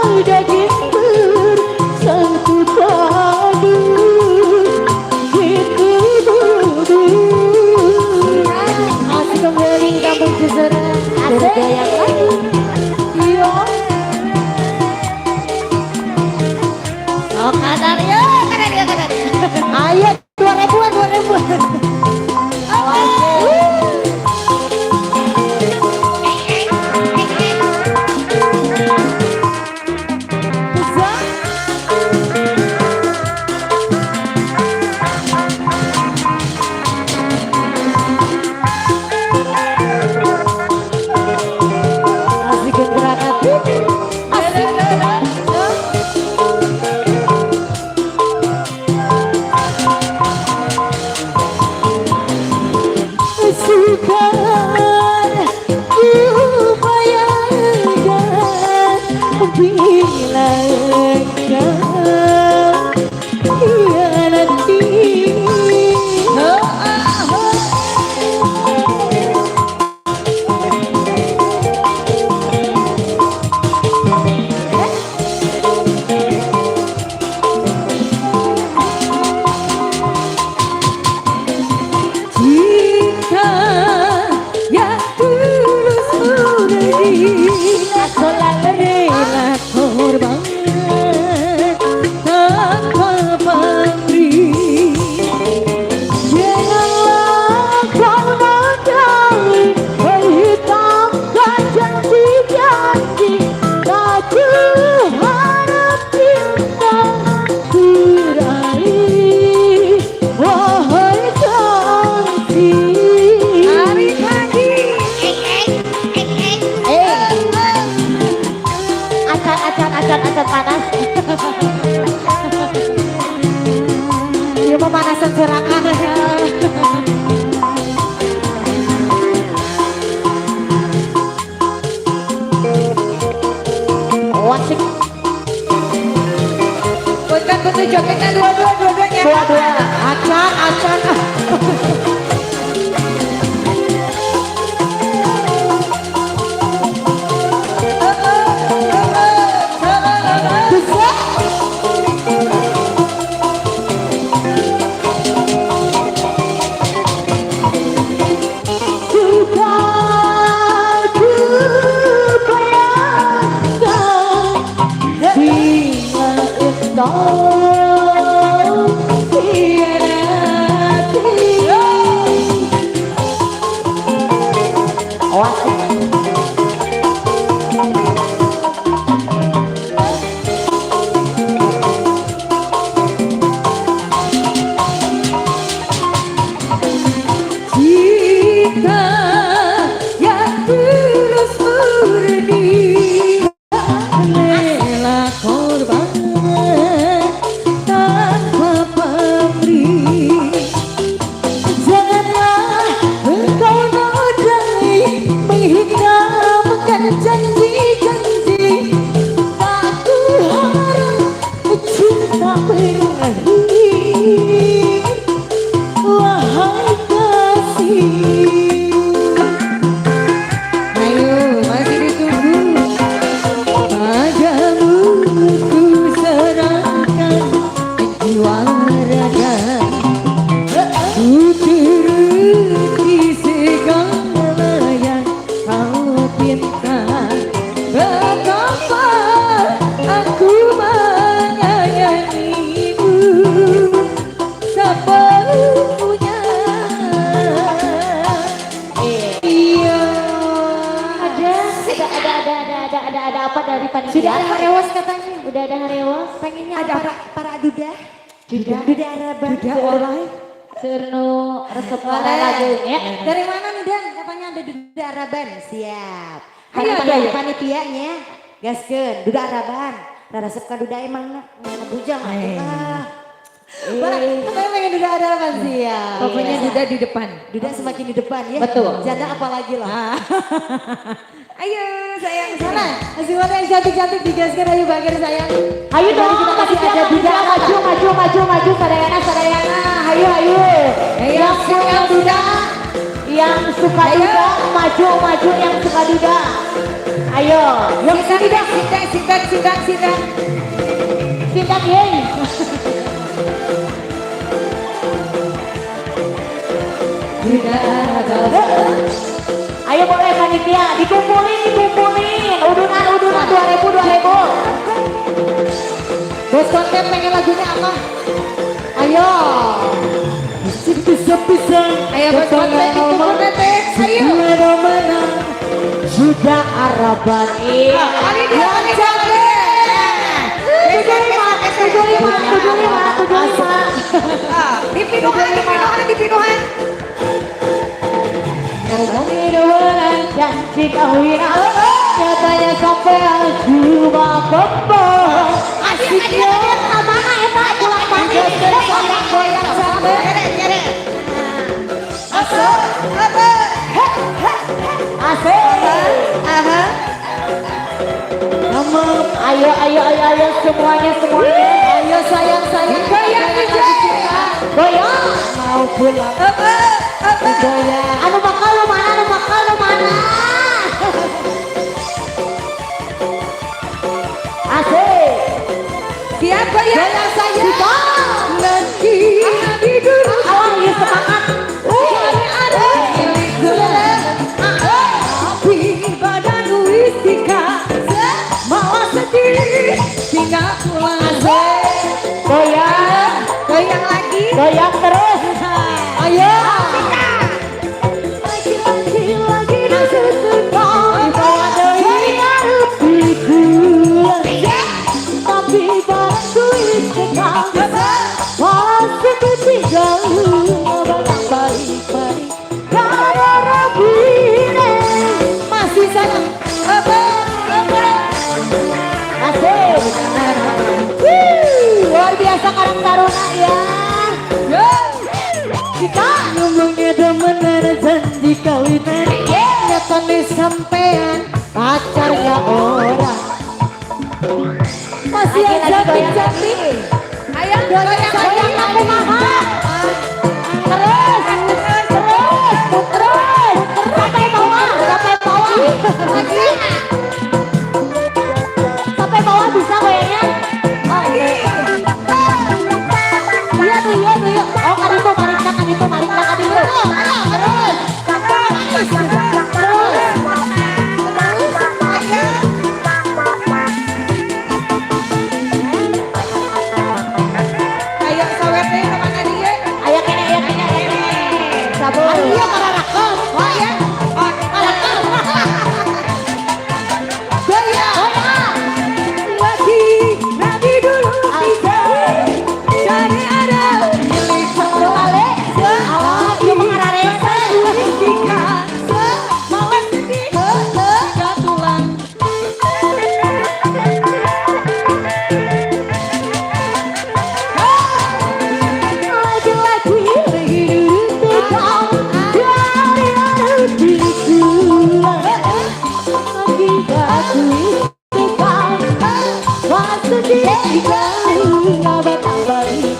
Speaker 5: menjadi daging bersatu padu di tubuhmu. Asik kembali kampung Cisereh. Bergaya lagi. Iya.
Speaker 3: Oh, kadarnya, kadarnya, kadarnya.
Speaker 5: Ayo 2000-an, 2000-an. Bisa? Asik gerakan. Asik. Sukar ku bayangkan bila kau khianati.
Speaker 6: Cinta yang tulus murni rela korban tanpa pamrih.
Speaker 5: Janganlah kau nodai menghitamkan janji-janji. Tak ku harap cinta berakhir, wahai kasih.
Speaker 6: Tarik lagi.
Speaker 5: Eh, acan, acan, acan, acan panas. Iya, pemanasan serakan. Wasik.
Speaker 6: Punten punten jogetnya dua-dua dua-duanya.
Speaker 5: Dua-dua. Acan, acan. Bisa? Sudah ku bayangkan bila engkau khianati. Wasik.
Speaker 6: Cinta yang tulus murni rela korban tanpa pamrih.
Speaker 5: Janganlah engkau nodai menghitamkan janji-janji. Tak ku harap cinta berakhir, wahai kasih.
Speaker 6: Ayo masih ditunggu. Padamu ku serahkan jiwa raga. Ku turuti segala yang kau pinta. Betapa aku menyayangimu sepenuhnya. Iya.
Speaker 3: Ada, ada, ada, ada, ada, ada, ada, ada apa dari panitia?
Speaker 5: Sudah ada harewas katanya.
Speaker 3: Udah ada harewas.
Speaker 5: Pengennya
Speaker 6: Ada
Speaker 5: para para duda. Duda, duda Araban.
Speaker 6: Duda oleh.
Speaker 3: Serno resep para lagunya.
Speaker 5: Dari mana nih Dan? Katanya ada duda Araban. Siap.
Speaker 6: Ayo,
Speaker 5: Harapan
Speaker 6: ayo.
Speaker 5: panitianya. Gaskeun, duda Araban. Resep ka duda emang bujang atuh ah. Katanya pengen duda Araban, siap.
Speaker 6: Pokoknya duda di depan.
Speaker 5: Duda semakin di depan ya.
Speaker 3: Betul.
Speaker 5: Janda apalagi lah.
Speaker 6: Ayo sayang
Speaker 5: Sana, semuanya yang cantik-cantik digaskan, ayo bager sayang.
Speaker 3: Ayo dong,
Speaker 5: Kita kasih
Speaker 3: panitia,
Speaker 5: ada duda
Speaker 3: panitia, maju, maju, maju, maju, sadayana, sadayana.
Speaker 5: suka duda, maju maju yang suka duda. Ayo, yang
Speaker 6: Sindang,
Speaker 5: tidak
Speaker 6: sindang, sindang, sindang, sindang.
Speaker 5: sindang yeay. Ayo boleh panitia, dikumpulin, dikumpulin. Udunan, udunan, 2000, 2000.
Speaker 6: Bos konten pengen lagunya apa?
Speaker 5: Ayo.
Speaker 7: Bisa-bisa
Speaker 6: Ayo bos konten dikumpul tete. Ayo.
Speaker 7: Mana sudah Araban.
Speaker 5: Iya.
Speaker 6: Kali dia, kali dia, kali dia.
Speaker 5: 75, 75, 75, 75.
Speaker 6: Ah, di pinuhan, di pinuhan, di pinuhan.
Speaker 5: Janji kawinan, nyatanya sampai cuma bobo. Asiknya mana eta pulang pagi.
Speaker 6: Goyang sampai. Asal, apa?
Speaker 5: Asik.
Speaker 6: Aha.
Speaker 5: Ayo, ayo, ayo, ayo semuanya, semuanya.
Speaker 6: Ayo sayang, sayang. Goyang DJ.
Speaker 5: Goyang.
Speaker 7: Mau pulang
Speaker 6: Apa? Apa?
Speaker 7: goyang.
Speaker 5: Anu bakal lu mana, anu bakal lu mana. Asik.
Speaker 6: Siap goyang. Goyang sayang.
Speaker 5: Siap.
Speaker 6: Nanti tidur.
Speaker 5: Alah, iya semangat.
Speaker 6: Ada tapi badan wistika malah sedih tinggal pulang.
Speaker 5: Goyang.
Speaker 6: Goyang lagi.
Speaker 5: Goyang terus. Ayo.
Speaker 3: Lagi lagi
Speaker 5: Tapi baru istiqomah. Masih ketiga balik-balik.
Speaker 6: Masih sayang. Apa? Apa?
Speaker 5: Asik. Wuh, luar biasa Karang Taruna ya.
Speaker 6: Kita
Speaker 7: Ngomongnya demenan janji kawinan.
Speaker 5: Nyatane sampean pacarnya orang.
Speaker 6: Masih yang cantik-cantik. Ayo goyang
Speaker 5: Goyang aku mahal. Terus, terus, terus, sampai bawah, sampai bawah.
Speaker 6: Lagi.
Speaker 5: Sampai bawah bisa goyangnya. Oh, iya tuh, iya tuh, iya. Oh, kan itu, marik kan itu, marik kan itu. Terus, terus.
Speaker 6: Ayo sawetnya kemana dia?
Speaker 5: Ayo kene, ayo kene, ayo kene. Sabun. Aduh, iya kararakan.
Speaker 6: Oh ya. Oh, goyang.
Speaker 5: Goyang.
Speaker 6: Lagi nanti dulu kita cari ada milik
Speaker 5: Ale. Alah, ieu mah ngararesa.
Speaker 6: Jika malas sedih tinggal tulang.
Speaker 5: Lagi-lagi lagi dulu kau dari hatiku. Lagi aku kau masih di kau balik-balik.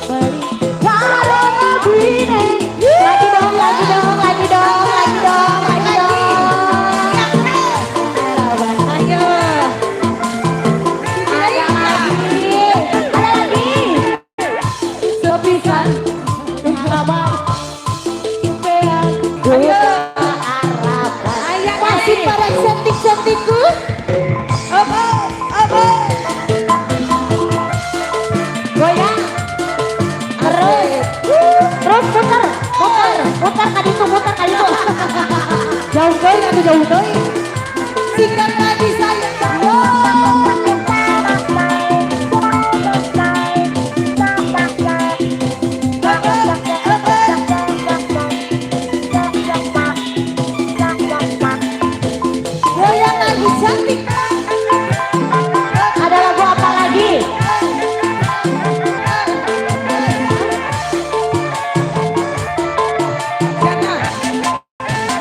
Speaker 5: Karena begini. Lagi dong, lagi dong, lagi dong, lagi dong, lagi dong.
Speaker 6: Ayo.
Speaker 5: Ada lagi, ada lagi.
Speaker 6: Sepisan.
Speaker 5: Lama.
Speaker 6: Ayo.
Speaker 5: Ayo.
Speaker 6: Masih pada cantik-cantikku. Apa? Apa?
Speaker 5: Goyang. Terus. Terus putar, putar, putar kali itu, putar kali itu.
Speaker 7: Jauh kali atau jauh kali.
Speaker 6: Singkat lagi sayang. Apa? Apa? Goyang lagi cantik.
Speaker 5: Ada lagu apa lagi?
Speaker 6: Jangan.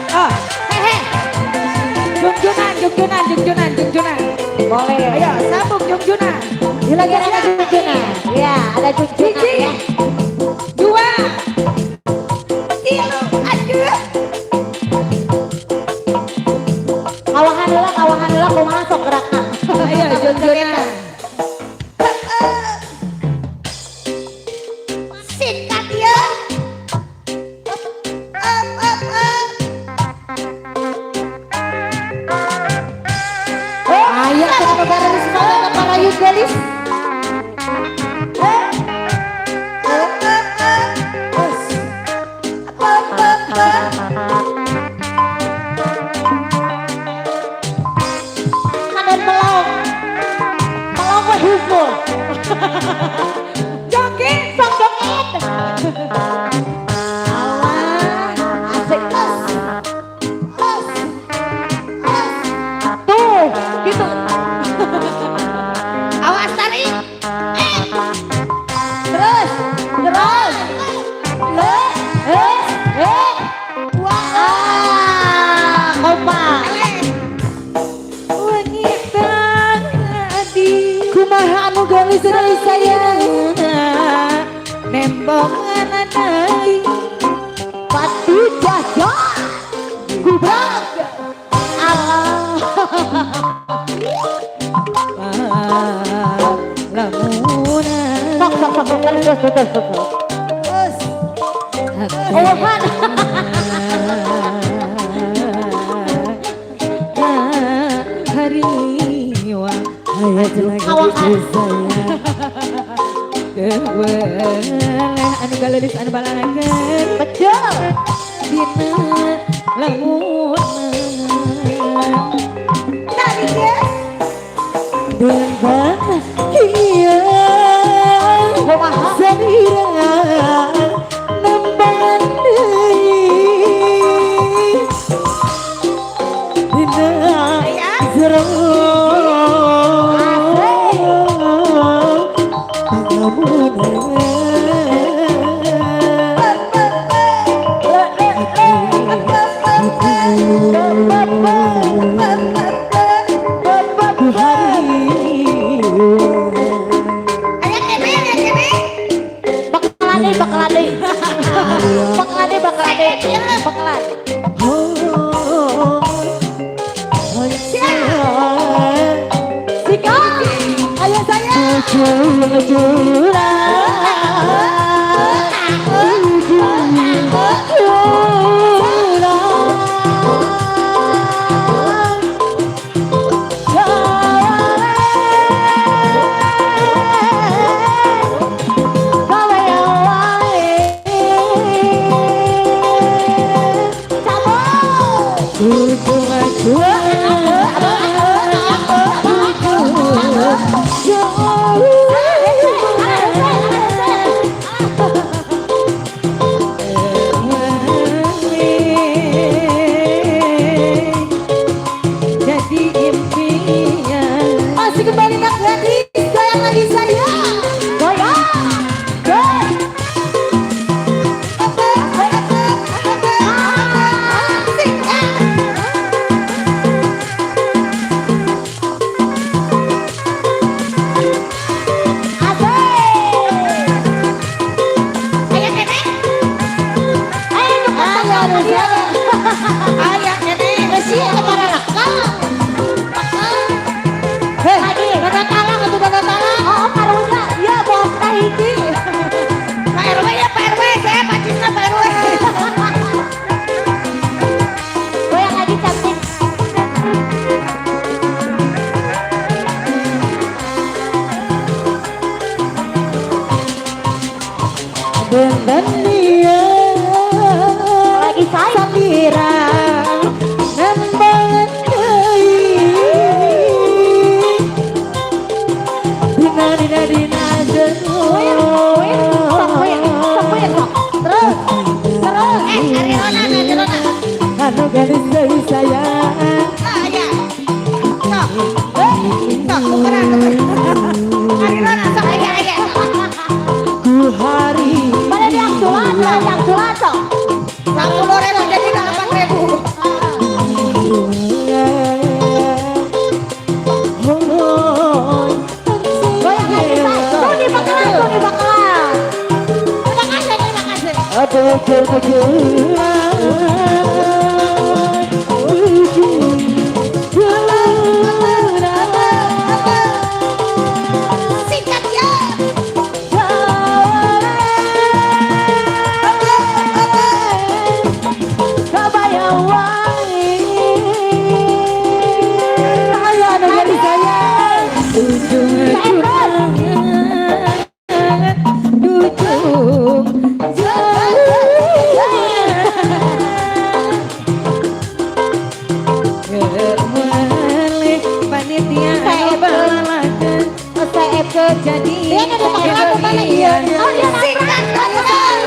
Speaker 6: Ah, hehe. Jungjunan, jungjunan, jungjunan, jungjunan.
Speaker 5: Boleh.
Speaker 6: Ayo, sambung jungjunan.
Speaker 5: Lagi ada junjunan. Iya, ada junjunan
Speaker 6: Hiji,
Speaker 5: ya.
Speaker 6: dua, tilu, aduh. gadis deui sayang nembongan deui
Speaker 5: Patu jaja. Gubrak. Allah.
Speaker 6: Lamunan
Speaker 5: Sok sok sok sok terus terus terus terus. Owahan.
Speaker 6: Hariwa
Speaker 5: Awahan.
Speaker 6: Keweleh anu galelis anu balanakeun
Speaker 5: Betul.
Speaker 6: Dina lamunan
Speaker 5: Tarik ya.
Speaker 7: Dengan iya
Speaker 5: Kumaha?
Speaker 7: Samira nembangan deui dina jero
Speaker 5: Bakalan deui, bakalan deui. Bakalan deui, bakalan deui. Bakalan. Sikat. Ayo sayang.
Speaker 6: Jadi impian
Speaker 5: Masih kembali nak gadis, goyang lagi sayang. Goyang. Goyang.
Speaker 3: Pak RW ya Pak RW, saya pacisnya Pak RW.
Speaker 5: Goyang lagi cantik.
Speaker 7: Dengan dia
Speaker 5: Lagi sayang.
Speaker 7: Samira nembangan deui Dina dina dina jero
Speaker 5: Goyang, goyang, sok goyang, sok goyang, sok. Terus, terus.
Speaker 3: Ari Rona, Ari Rona.
Speaker 7: Anu gadis deui sayang
Speaker 3: Ah, ya. Sok. Sok, tukeran, tukeran. Ari Rona, sok, aya, aya.
Speaker 7: Ku hari
Speaker 5: Mana diangsulan, mana diangsulan, sok.
Speaker 3: 10.000 jadi 8.000.
Speaker 5: Goyang lagi say. Tuh di bakalan, tuh di bakalan.
Speaker 3: Terima kasih, terima kasih. Singkat ya.
Speaker 5: Kebayang wangi.
Speaker 7: Ayo anu gadis sayang
Speaker 6: Ujung Keweleh panitia anu balalakeun jadi
Speaker 5: Dia ada di tangan atau mana? Oh, dia
Speaker 3: Singkat, tukeran.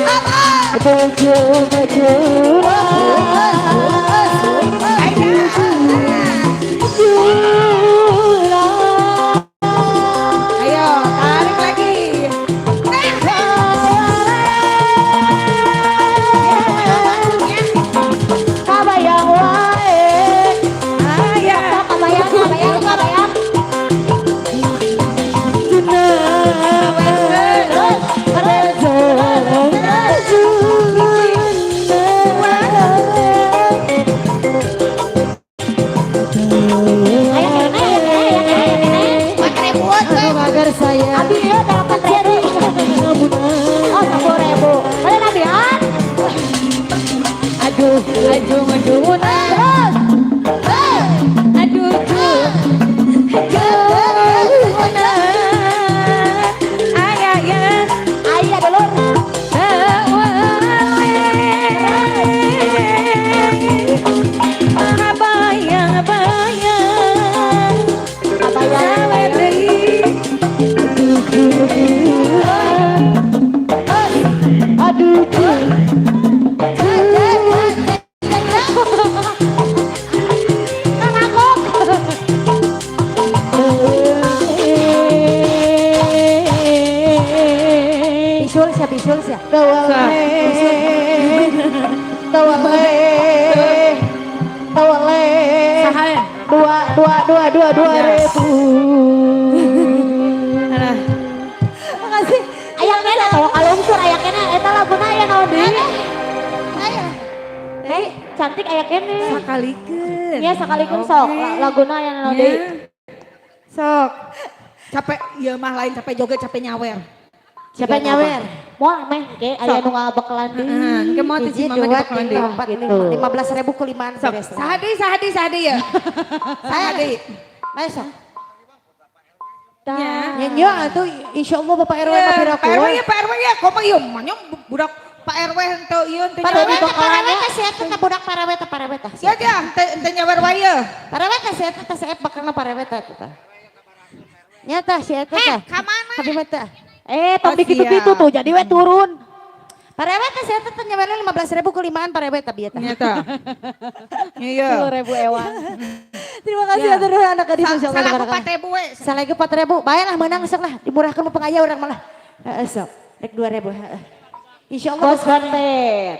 Speaker 3: Apa?
Speaker 6: Ayo tarik lagi.
Speaker 5: Kabayang wae.
Speaker 6: Ayah.
Speaker 5: Kabayang, kabayang, kabayang.
Speaker 6: Ajung-ajungan.
Speaker 5: Terus.
Speaker 6: Aduh, jungan. Ayah ya.
Speaker 5: Ayah dulur.
Speaker 6: Bayang-bayang
Speaker 5: Kabayang.
Speaker 7: Aduh,
Speaker 5: Kang Akok. Bisul siap, bisul siap.
Speaker 7: Tawale, tawale, tawale.
Speaker 6: Saha?
Speaker 7: Dua, dua, dua, dua, 2.000.
Speaker 6: Alah.
Speaker 5: Makasih. Aya kena tawa kalungsur aya kena eta laguna aya naon deui? Aya. Hei, cantik aya kene.
Speaker 6: Sakalikeun.
Speaker 5: Ya sakalikeun sok laguna aya naon deui?
Speaker 6: Sok. Capek ieu mah lain capek joget, capek nyawer.
Speaker 5: Siapa nyawer? Moal meh ke aya nu ngabekelan deui.
Speaker 6: Heeh, engke moal teh si
Speaker 7: Hiji,
Speaker 6: mama
Speaker 7: dua,
Speaker 6: dibekelan
Speaker 7: tiga,
Speaker 6: deui.
Speaker 7: empat,
Speaker 5: Gitu.
Speaker 7: lima. 15.000 kelimaan
Speaker 6: Sok,
Speaker 7: beres.
Speaker 6: saha deui, saha deui, saha deui ya? Saha deui?
Speaker 7: Ayo sok.
Speaker 5: Tah.
Speaker 6: Ya.
Speaker 7: Nyanyi atuh insyaallah Bapak RW
Speaker 6: Ya,
Speaker 7: tapi
Speaker 6: Pak RW ya, Pak RW ya, komo ieu mah nya budak Pak RW henteu ieu henteu
Speaker 5: Pak
Speaker 6: nyawer.
Speaker 5: RW teh
Speaker 7: Parawet teh si eta teh budak parawet teh parawet teh.
Speaker 6: Ya dia henteu henteu nyawer wae ye.
Speaker 7: Parawet teh si eta teh si eta bakalna parawet teh eta. Nyata si eta teh.
Speaker 6: Heh, ka mana?
Speaker 7: Abi mah teh.
Speaker 5: Eh, tong
Speaker 6: Oh,
Speaker 5: dikitu-kitu
Speaker 6: siap.
Speaker 5: tuh jadi we turun.
Speaker 7: Parawet teh si eta teh nyawerna 15.000 kelimaan parawet teh bieu teh.
Speaker 6: Nyata. Iya.
Speaker 5: 10.000 ewang.
Speaker 7: Terima kasih
Speaker 6: Ya.
Speaker 7: atur nuhun anak gadis insyaallah.
Speaker 6: Salaku 4.000 we.
Speaker 7: Salagi 4.000, bae lah menang sok lah, dimurahkan mu pengaya urang malah. Heeh sok, rek 2.000 heeh. Insyaallah
Speaker 5: Bos konten.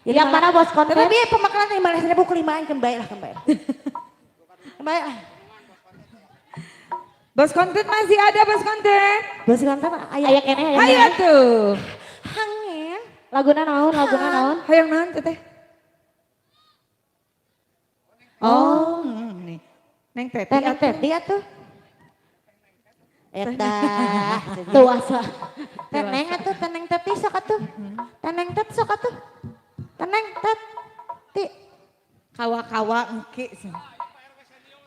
Speaker 5: Yang mana bos konten?
Speaker 7: Tapi bieu pemakalan 15.000 kelimaan kan bae lah kan bae. Bae lah.
Speaker 6: Bos konten masih ada bos konten.
Speaker 7: Bos konten aya
Speaker 5: Aya keneh aya.
Speaker 6: Hayo
Speaker 5: keneh.
Speaker 6: tuh.
Speaker 7: hangen.
Speaker 5: Laguna naon, laguna naon?
Speaker 6: Hayang naon teteh? Oh, nih. Neng Teti.
Speaker 7: Teh Neng
Speaker 6: atuh.
Speaker 7: Teti atuh. Eta.
Speaker 5: Tuh asa.
Speaker 7: Teneng atuh, teneng teti sok atuh. Teneng tet sok atuh. Teneng tet. Ti.
Speaker 6: Kawa-kawa engke.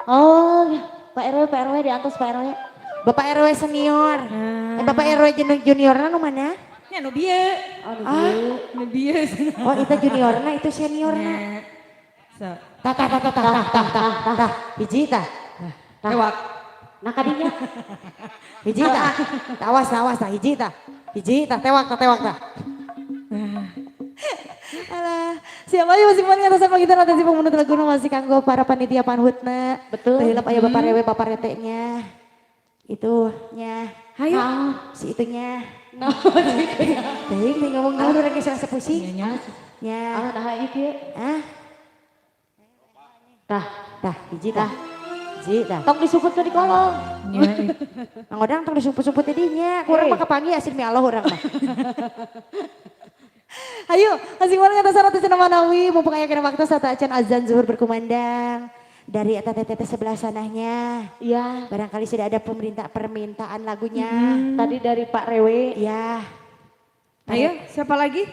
Speaker 5: Oh, Pak RW, Pak RW diantos Pak RW.
Speaker 7: Bapak RW senior. Eh, Bapak RW juniorna nu mana?
Speaker 6: Nya nu bieu.
Speaker 7: Ah,
Speaker 6: Nu bieu.
Speaker 7: oh itu juniorna, itu seniorna.
Speaker 6: Nya. So,
Speaker 7: Tah tah tah tah tah tah tah tah tah. Hiji tah.
Speaker 6: lewat.
Speaker 5: Nah kadinya.
Speaker 7: Hiji tah. Awas awas tah hiji tah. Hiji tah tewak tah tewak tah. Alah, siapa aja masih paling atas kita nanti sih pemunut lagu masih kanggo para panitia panhutna.
Speaker 5: Betul.
Speaker 7: Teu hilap aya bapak rewe bapak rete-nya. Itu nya.
Speaker 6: Hayo.
Speaker 7: Si itunya.
Speaker 5: Nah,
Speaker 7: Teuing teh ngomong naon urang geus rasa pusing.
Speaker 5: Ah,
Speaker 7: Nya.
Speaker 5: nah ieu kieu.
Speaker 7: Ah,
Speaker 5: Tah,
Speaker 7: tah hiji tah. Hiji tah.
Speaker 5: tong disukutkeun di kolong.
Speaker 6: Nya.
Speaker 7: Mang Odang tong disumput-sumput di dinya. Ku urang mah kapanggih asin mi Allah urang mah. Ayo, asing banget atas saratus manawi mumpung aya kena waktu saat acan azan zuhur berkumandang dari eta teteh sebelah sananya.
Speaker 5: Iya,
Speaker 7: Barangkali sudah ada pemerintah permintaan lagunya.
Speaker 5: tadi dari Pak Rewe.
Speaker 7: Ya,
Speaker 6: Ayo, siapa lagi?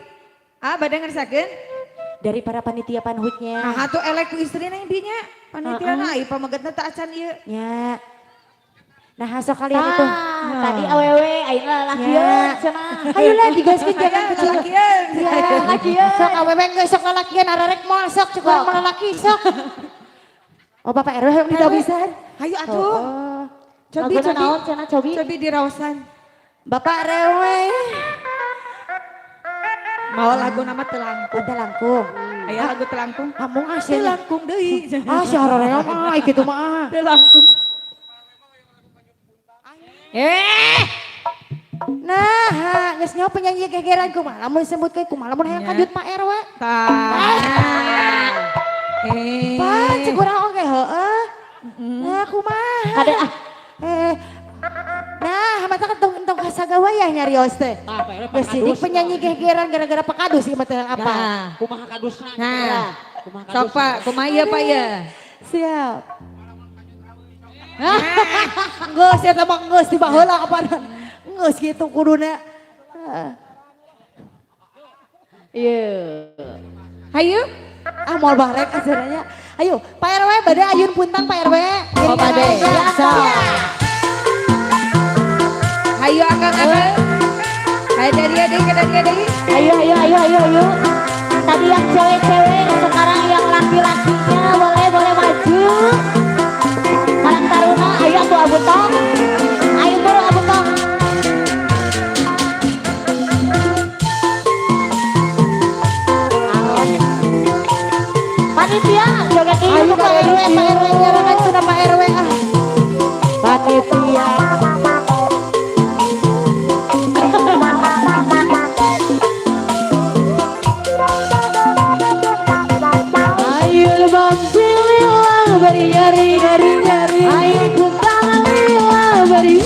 Speaker 6: Ah, bade ngersakeun?
Speaker 7: dari para panitia panhutnya.
Speaker 6: Nah, atuh elek ku istrina yang dinya. Panitia na ieu pamegetna teh acan ieu.
Speaker 7: Ya. Nah, sok kalian itu.
Speaker 5: Tah, tadi awewe ayeuna lalakian cenah.
Speaker 7: Ayolah digaskeun jangan kecil.
Speaker 6: Lalakian.
Speaker 7: Ya,
Speaker 5: Lalakian.
Speaker 7: Sok awewe geus sok lalakian ararek moal sok cek urang mah lalaki sok. Oh, Bapak RW yang ditabisan.
Speaker 6: Hayu atuh.
Speaker 7: Oh.
Speaker 6: Cobi,
Speaker 5: Laguna
Speaker 6: cobi.
Speaker 5: naon cenah cobi?
Speaker 6: Cobi diraosan.
Speaker 7: Bapak RW.
Speaker 6: Mau lagu nama telangkung.
Speaker 7: Ada langkung.
Speaker 6: Aya lagu telangkung.
Speaker 7: Amung ah sia.
Speaker 6: Telangkung deui.
Speaker 7: Ah si haroream ah kitu mah ah.
Speaker 6: Telangkung. Eh,
Speaker 7: Nah, geus nyaho penyanyi gegeran kumaha lamun disebutkeun kumaha lamun hayang
Speaker 6: Nya.
Speaker 7: kanjut Pak RW.
Speaker 6: Tah. Eh.
Speaker 7: Pak, cek urang oge heeh. Nah, kumaha?
Speaker 5: Kade ah,
Speaker 7: Eh. Nah, mata kan tong tong kasagawa ya nyarios teh.
Speaker 4: Tah, Pak RW, Pak
Speaker 7: Geus sidik
Speaker 4: Kadus.
Speaker 7: penyanyi gegeran gara-gara Pak Kadus ieu mah teh apa.
Speaker 6: Nah.
Speaker 4: Kumaha kadusna?
Speaker 6: Nah.
Speaker 4: Kumaha
Speaker 6: Sok
Speaker 4: kadusna?
Speaker 6: Pak, kumaha ieu Pak ya?
Speaker 7: Siap. Geus eta mah geus di baheula kapan. Geus kitu kuduna. Heeh.
Speaker 5: Iya.
Speaker 6: Hayu.
Speaker 5: Ah, mau balik acaranya. Ayo, Pak RW bade ayun puntang Pak RW.
Speaker 6: Oh, bade.
Speaker 5: So.
Speaker 6: Ayo akang akang. Ayo dari deui, ke dari deui.
Speaker 7: Ayo, ayo, ayo, ayo, ayo. Tadi yang cewek-cewek, sekarang yang laki-lakinya boleh, boleh maju. Karang Taruna, ayo aku Abu Tong. Ayo buru Abu Tong. Panitia, joget
Speaker 5: Ayo
Speaker 7: ieu
Speaker 5: Pak RW, Pak RW nyarangan cenah Pak RW ah.
Speaker 7: Panitia.
Speaker 5: Ayo lebam lila bari nyari nyari nyari. Ayo kuntang lila bari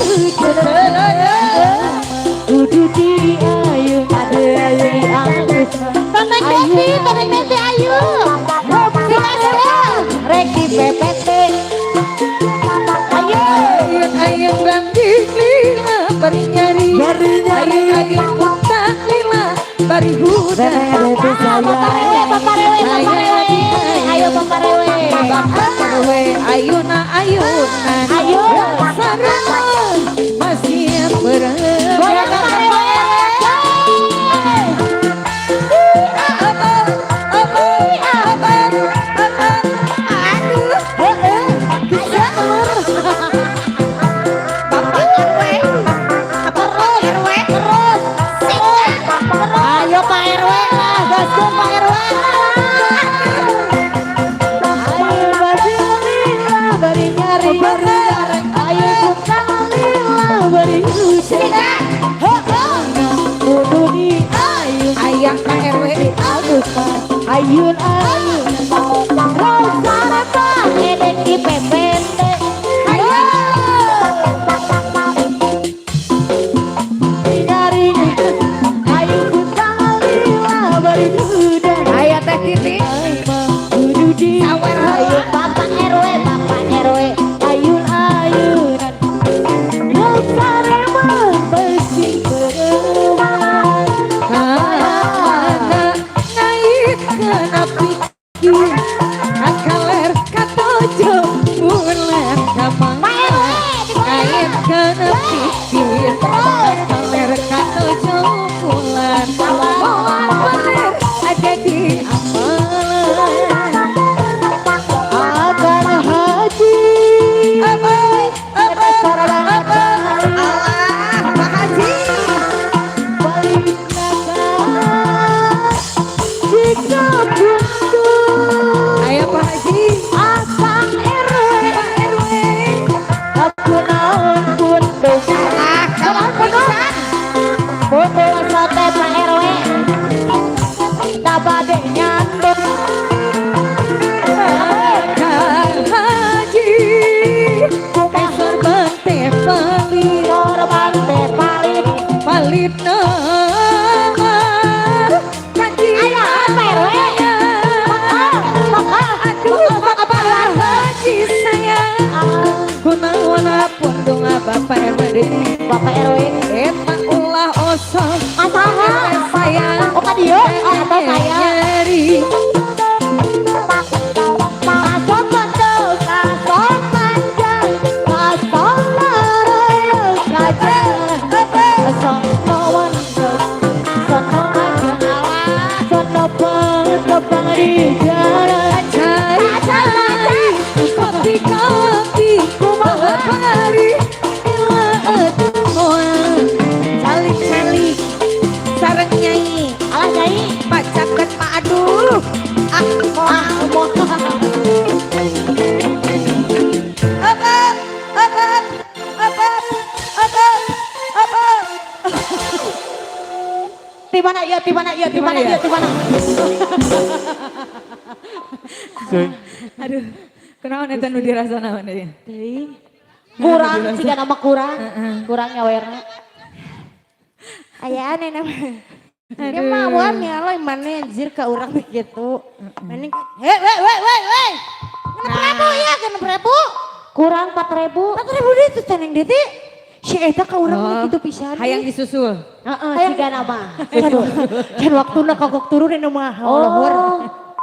Speaker 5: Kudu di ayo ada ayo.
Speaker 7: Tonton Beti, tonton Beti, ayo. Reki PPT. Ayo.
Speaker 6: Ayun ayun bandi lila bari nyari.
Speaker 5: Nyari, nyari.
Speaker 6: Ayun ayun puntang lila bari huda.
Speaker 7: Ah, Bapak Rewe, Bapak Rewe, Bapak Rewe. Ayo Bapak Rewe.
Speaker 6: Bapak RW ayuna ayuna.
Speaker 7: Ayo.
Speaker 6: Sareng masih berang.
Speaker 7: Goyang Bapak Rewe.
Speaker 6: Apa apa apa apa. Aduh.
Speaker 7: Ayo. Bapak RW. Bapak RW terus. Sikat.
Speaker 5: Ayo Pak RW lah, gaskeun Pak RW. Ayo bari lila bari nyari. Ayo kuntang lila bari hujan. Kudu di ayo
Speaker 6: Ayah Pak RW.
Speaker 5: Ayun ayun.
Speaker 7: Rosa Reba edek di PPT. Ayo.
Speaker 5: Nyari. Ayo kuntang lila bari hujan.
Speaker 6: Ayo Teh Titi.
Speaker 5: Kudu di
Speaker 6: Sawer
Speaker 7: Ayo Bapak RW, Bapak RW.
Speaker 5: ayun ayunan. Rosa Reba pasti berubah.
Speaker 6: Mana naik kena pikir Kakaler katojo bulan kamana Naik kena pikir Kakaler katojo bulan Moal bener ada di amalan
Speaker 5: Akan haji.
Speaker 6: Apa apa apa Allah Pak Haji.
Speaker 5: Balik jika buntu
Speaker 6: Ayo Pak Haji.
Speaker 5: Akang RW
Speaker 6: Pak RW.
Speaker 5: Aku naon buntu
Speaker 6: Ah, kalau pisan.
Speaker 7: Buntu sote Pak RW. Tak bade nyandung.
Speaker 6: Kang Haji, eh sorban teh palit,
Speaker 7: Korban teh palit.
Speaker 6: palit nama kanji.
Speaker 7: Ayo, Pak RW.
Speaker 6: Aduh, Bapak Haji sayang, kunaon pun donga Bapak RW deui.
Speaker 7: Bapak RW.
Speaker 6: Eta ulah osok,
Speaker 7: Asaha.
Speaker 6: RW sayang.
Speaker 7: Oh, ka dieu? Oh, atau saya.
Speaker 6: Nyeri.
Speaker 7: Kasok betul, kasok panjang, kasok laraya kaca.
Speaker 5: Sono wanda Sono aja Sono tebang di jalan.
Speaker 6: Cari cari kopi kopi bari ila moal calik calik sareng nyai.
Speaker 7: Alah nyai.
Speaker 6: Pak Caket Pak aduh ah
Speaker 7: Ah, moal.
Speaker 6: Apa apa apa apa apa.
Speaker 5: Di mana ya, di mana ya, di mana ya, di mana?
Speaker 6: Aduh, kunaon eta nu dirasa naon deui?
Speaker 5: Teuing. Kurang, jika nama kurang. Kurang nyawerna. Aya aneh nama. Dia mah wan ya lo mana anjir ke urang begitu. Mending hei weh weh weh weh. 6.000 ya, 6.000.
Speaker 7: Kurang 4.000.
Speaker 5: 4.000 deh tuh teneng deh teh. Si eta ka urang
Speaker 6: Oh,
Speaker 5: gitu pisan.
Speaker 6: Hayang disusul.
Speaker 7: Heeh, siga nama.
Speaker 5: Can, can waktuna kagok turun ini mah.
Speaker 7: Oh.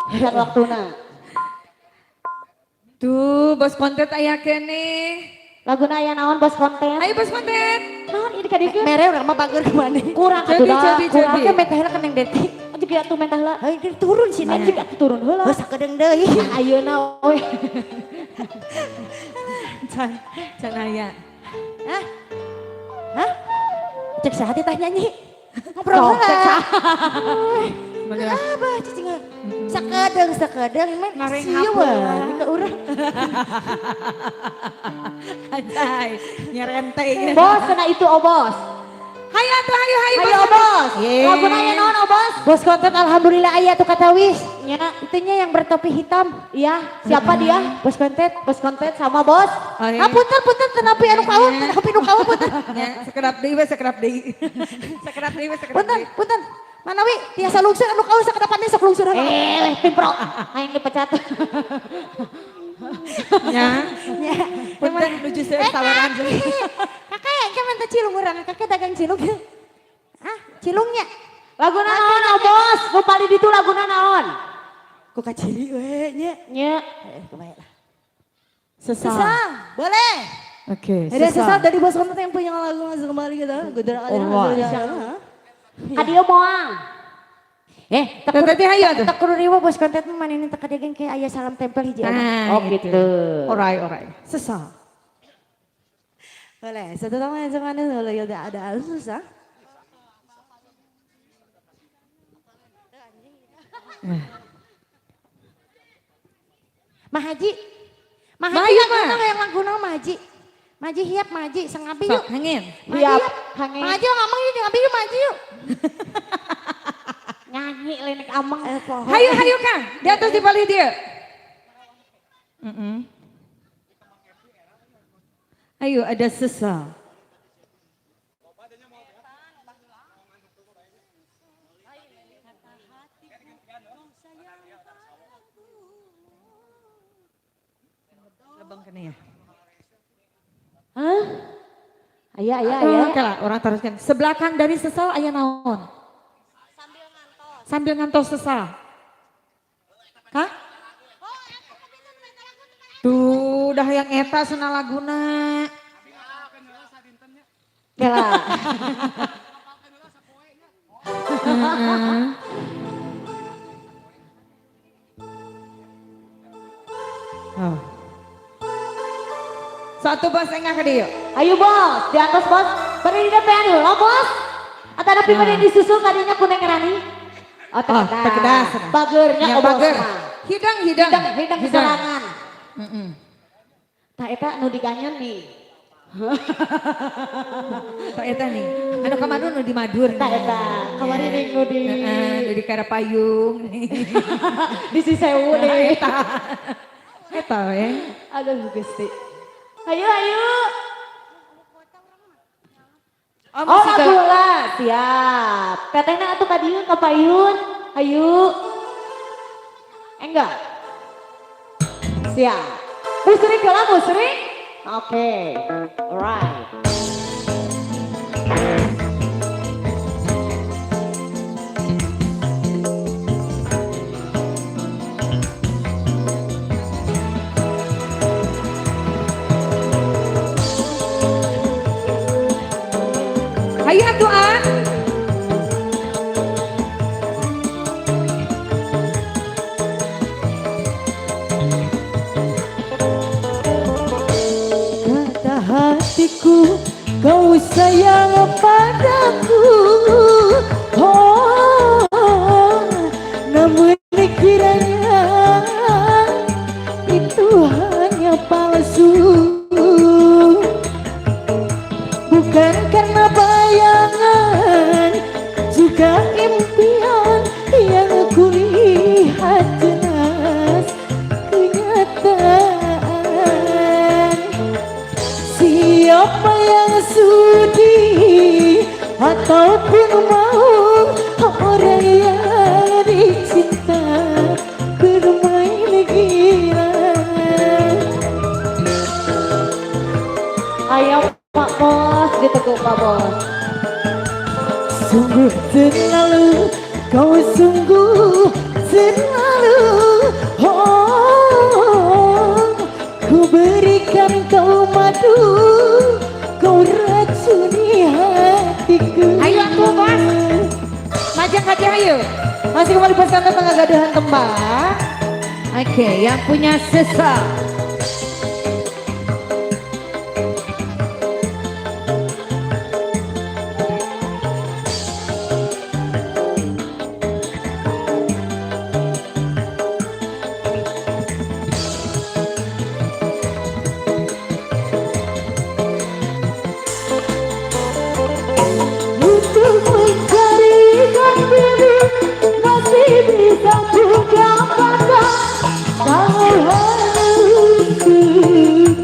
Speaker 7: Can waktuna.
Speaker 6: Tuh, bos konten aya keneh.
Speaker 7: Laguna aya naon bos konten?
Speaker 6: Ayo bos konten.
Speaker 7: Naon ini kadiekeun?
Speaker 5: Mere urang mah bager kemana?
Speaker 7: Kurang
Speaker 6: Jadi,
Speaker 7: atuh da.
Speaker 6: jadi,
Speaker 7: Kurang.
Speaker 6: jadi.
Speaker 5: Oke, meta heula ka Neng Deti.
Speaker 7: Juga atuh mentah heula.
Speaker 5: Hayu turun sini.
Speaker 7: Anjing atuh turun heula.
Speaker 5: Heuh sakedeung deui.
Speaker 7: Ayeuna we.
Speaker 6: Can, can aya.
Speaker 5: Hah? Hah? Cek saha teh tah nyanyi? Ngobrol
Speaker 7: Sok,
Speaker 5: heula.
Speaker 7: cek saha.
Speaker 5: Apa cicing? Sakedeung sakedeung men
Speaker 6: Ngareng
Speaker 5: sieu
Speaker 6: hapura.
Speaker 5: we ka urang.
Speaker 6: Anjay, nyerente.
Speaker 7: Bos kena itu obos.
Speaker 6: Hayu atuh, hayu, hayu.
Speaker 7: Hayu obos.
Speaker 6: Ye.
Speaker 7: Laguna aya naon obos?
Speaker 5: Bos konten alhamdulillah aya tuh kata wis.
Speaker 7: Nya.
Speaker 5: Itunya yang bertopi hitam.
Speaker 7: Iya, siapa dia?
Speaker 5: Bos konten.
Speaker 7: Bos konten sama bos.
Speaker 6: Oh, iya.
Speaker 5: Ah punten punten teu napi anu kaun, teu napi nu kaun punten.
Speaker 6: Ya, sekedap deui we, sekedap deui. Sekedap deui we, sekedap
Speaker 5: Punten
Speaker 6: deui.
Speaker 5: punten. Manawi tiasa lungsur anu kaun sakedapan sok lungsur heula.
Speaker 7: Eh, pimpro. Aing dipecat.
Speaker 6: Ya.
Speaker 5: Ya.
Speaker 6: Punten nuju tawaran.
Speaker 5: Kakek engke minta cilung urang, kakek dagang cilung. Ah, cilungnya.
Speaker 7: Laguna naon obos? Nu paling ditu laguna naon?
Speaker 5: Ku kacili we nya.
Speaker 7: Nya.
Speaker 5: Eh, kumaha lah.
Speaker 6: Sesal.
Speaker 5: Sesal, boleh.
Speaker 6: Oke,
Speaker 5: Ada sesal dari bos konten yang punya lagu masuk kembali gitu. Gudra
Speaker 6: Oh,
Speaker 7: Ka dieu moal.
Speaker 5: Eh,
Speaker 6: Teh, teh, hayu atuh.
Speaker 5: tak kudu riwa bos konten mah manehna teh kadegen kayak aya salam tempel hiji aya.
Speaker 6: Nah,
Speaker 7: Oh gitu.
Speaker 6: Orai, orai.
Speaker 5: Sesal. Boleh, satu tangan yang mana kalau ya ada susah. Mahaji. Mahaji
Speaker 6: Mahayu,
Speaker 5: lagu
Speaker 6: mah.
Speaker 5: yang lagu naon Mahaji. Mahaji hiap Mahaji sengapi yuk.
Speaker 6: Sok, hangin.
Speaker 5: Mahaji
Speaker 7: Hiap,
Speaker 5: hiap.
Speaker 7: hangin.
Speaker 5: Mahaji ngomong yuk ngapi yuk Mahaji yuk.
Speaker 7: Nyanyi lenek ameng.
Speaker 5: Eh, pohon.
Speaker 6: Hayu, hayu Kang. Di atas di palih dia. Ayo ada sesal. Lebang kena ya.
Speaker 7: Hah? Aya aya aya.
Speaker 6: Oke lah, orang teruskan. Sebelakang dari sesal aya naon? Sambil ngantos sesal. Kah? Tuh, dah yang eta sena laguna.
Speaker 7: Kela.
Speaker 6: Oh. Satu bos engah ke dieu.
Speaker 7: Ayo bos, di atas bos. Bari di depan heula bos. Atau ada bade disusul kadinya ku Neng Rani. Oh,
Speaker 6: Oh,
Speaker 7: tekedas.
Speaker 6: tekedas.
Speaker 7: Bagernya
Speaker 6: Ya,
Speaker 7: obos
Speaker 6: bager.
Speaker 7: mah.
Speaker 6: Hidang, hidang.
Speaker 7: Hidang, hidang serangan.
Speaker 6: Mm-mm.
Speaker 7: Tah eta nu diganyen nih.
Speaker 6: Tah eta nih. Anu kamadu nu di Madur.
Speaker 7: Tah eta kamari nih nu di
Speaker 6: Heeh, nu di Karapayung nih.
Speaker 7: di Sisewu nih.
Speaker 6: Eta. Eta we.
Speaker 7: Aduh Gusti. Ayo ayo.
Speaker 6: Oh,
Speaker 7: Oh,
Speaker 6: masih
Speaker 7: lagu lah, siap. Tetehna atuh ka dieu ka payun. Ayo. Enggak. Siap. Musrik heula musrik. Oke. Alright.
Speaker 6: Hayu atuh ah.
Speaker 5: Kata hatiku kau sayang padaku. Oh, namun kiranya itu hanya palsu. Bukan karena bayangan, juga impian yang kulihat jelas kenyataan. Siapa yang sudi ataupun mau orang yang dicinta bermain gila.
Speaker 7: Ayo Pak Bos, diteguk Pak Bos.
Speaker 5: Sungguh terlalu, kau sungguh terlalu.
Speaker 6: ayo.
Speaker 5: Masih kembali bersama pengagaduhan tembang.
Speaker 6: Oke, yang punya sesal.
Speaker 5: Untuk mencari gantimu masih bisa ku dapatkan. Kalau hanya untuk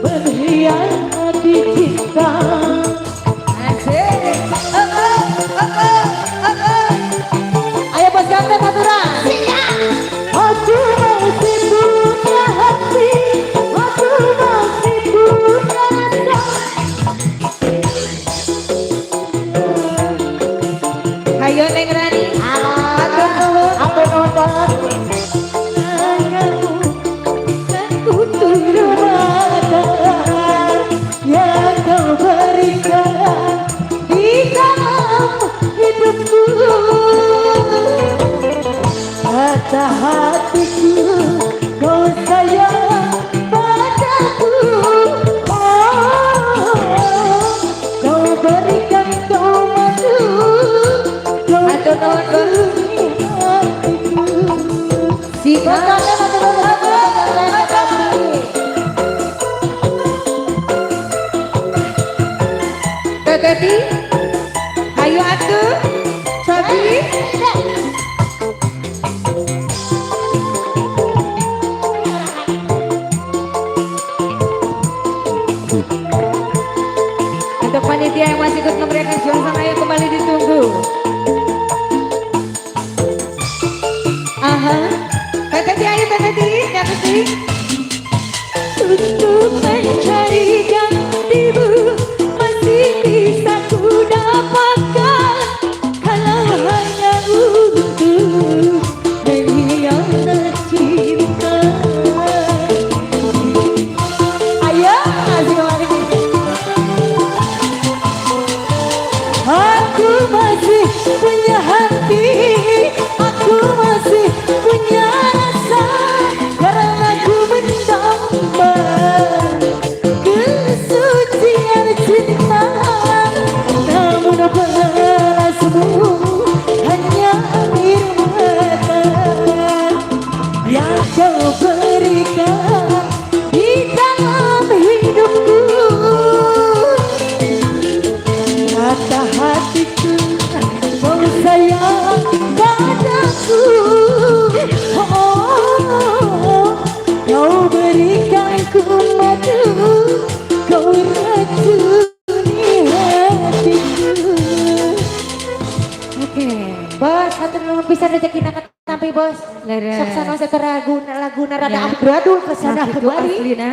Speaker 5: mengkhianati cinta.
Speaker 6: Asik. Oh, oh, oh, oh, oh, oh.
Speaker 5: Ayo bos Gantet aturan. Aku masih punya hati, aku masih punya rasa.
Speaker 6: Ayo Neng Rani. Atur nuhun.
Speaker 5: Atur nuhun banget. Kamu kan kutur mata yang kau berikan di dalam hidupku. Kata hatiku kau sayang padaku. Oh, kau berikan kau madu, kau
Speaker 6: Atur nuhun, Bos.
Speaker 5: racuni hatiku.
Speaker 6: Si
Speaker 5: Bos Gantet, atur nuhun, Bos Gantet.
Speaker 6: Teteti. Ayo atuh. Cobi. Untuk panitia yang masih ikut memberikan suasana, ayo kembali ditunggu. Aha. Teteti ayo Teteti, Teteti. Untuk mencari gantimu masih bisa ku dapatkan. Kalau hanya untuk mengkhianat cinta.
Speaker 5: Ayo, masih kembali. Aku masih punya hati, aku masih punya rasa, karena ku mendamba kesucian cinta. Namun balasmu hanya air mata yang kau berikan di dalam hidupku. Kata hatiku kau sayang padaku. Oh, kau berikan ku madu, kau racuni hatiku.
Speaker 6: Oke.
Speaker 5: Bos, hatur nuhun pisan rezekina katampi bos.
Speaker 6: Leres.
Speaker 5: Sok sanaos eta laguna laguna rada
Speaker 6: Ya.
Speaker 5: amburadul ke sana
Speaker 6: Nah, itu
Speaker 5: kemari.
Speaker 6: aslina.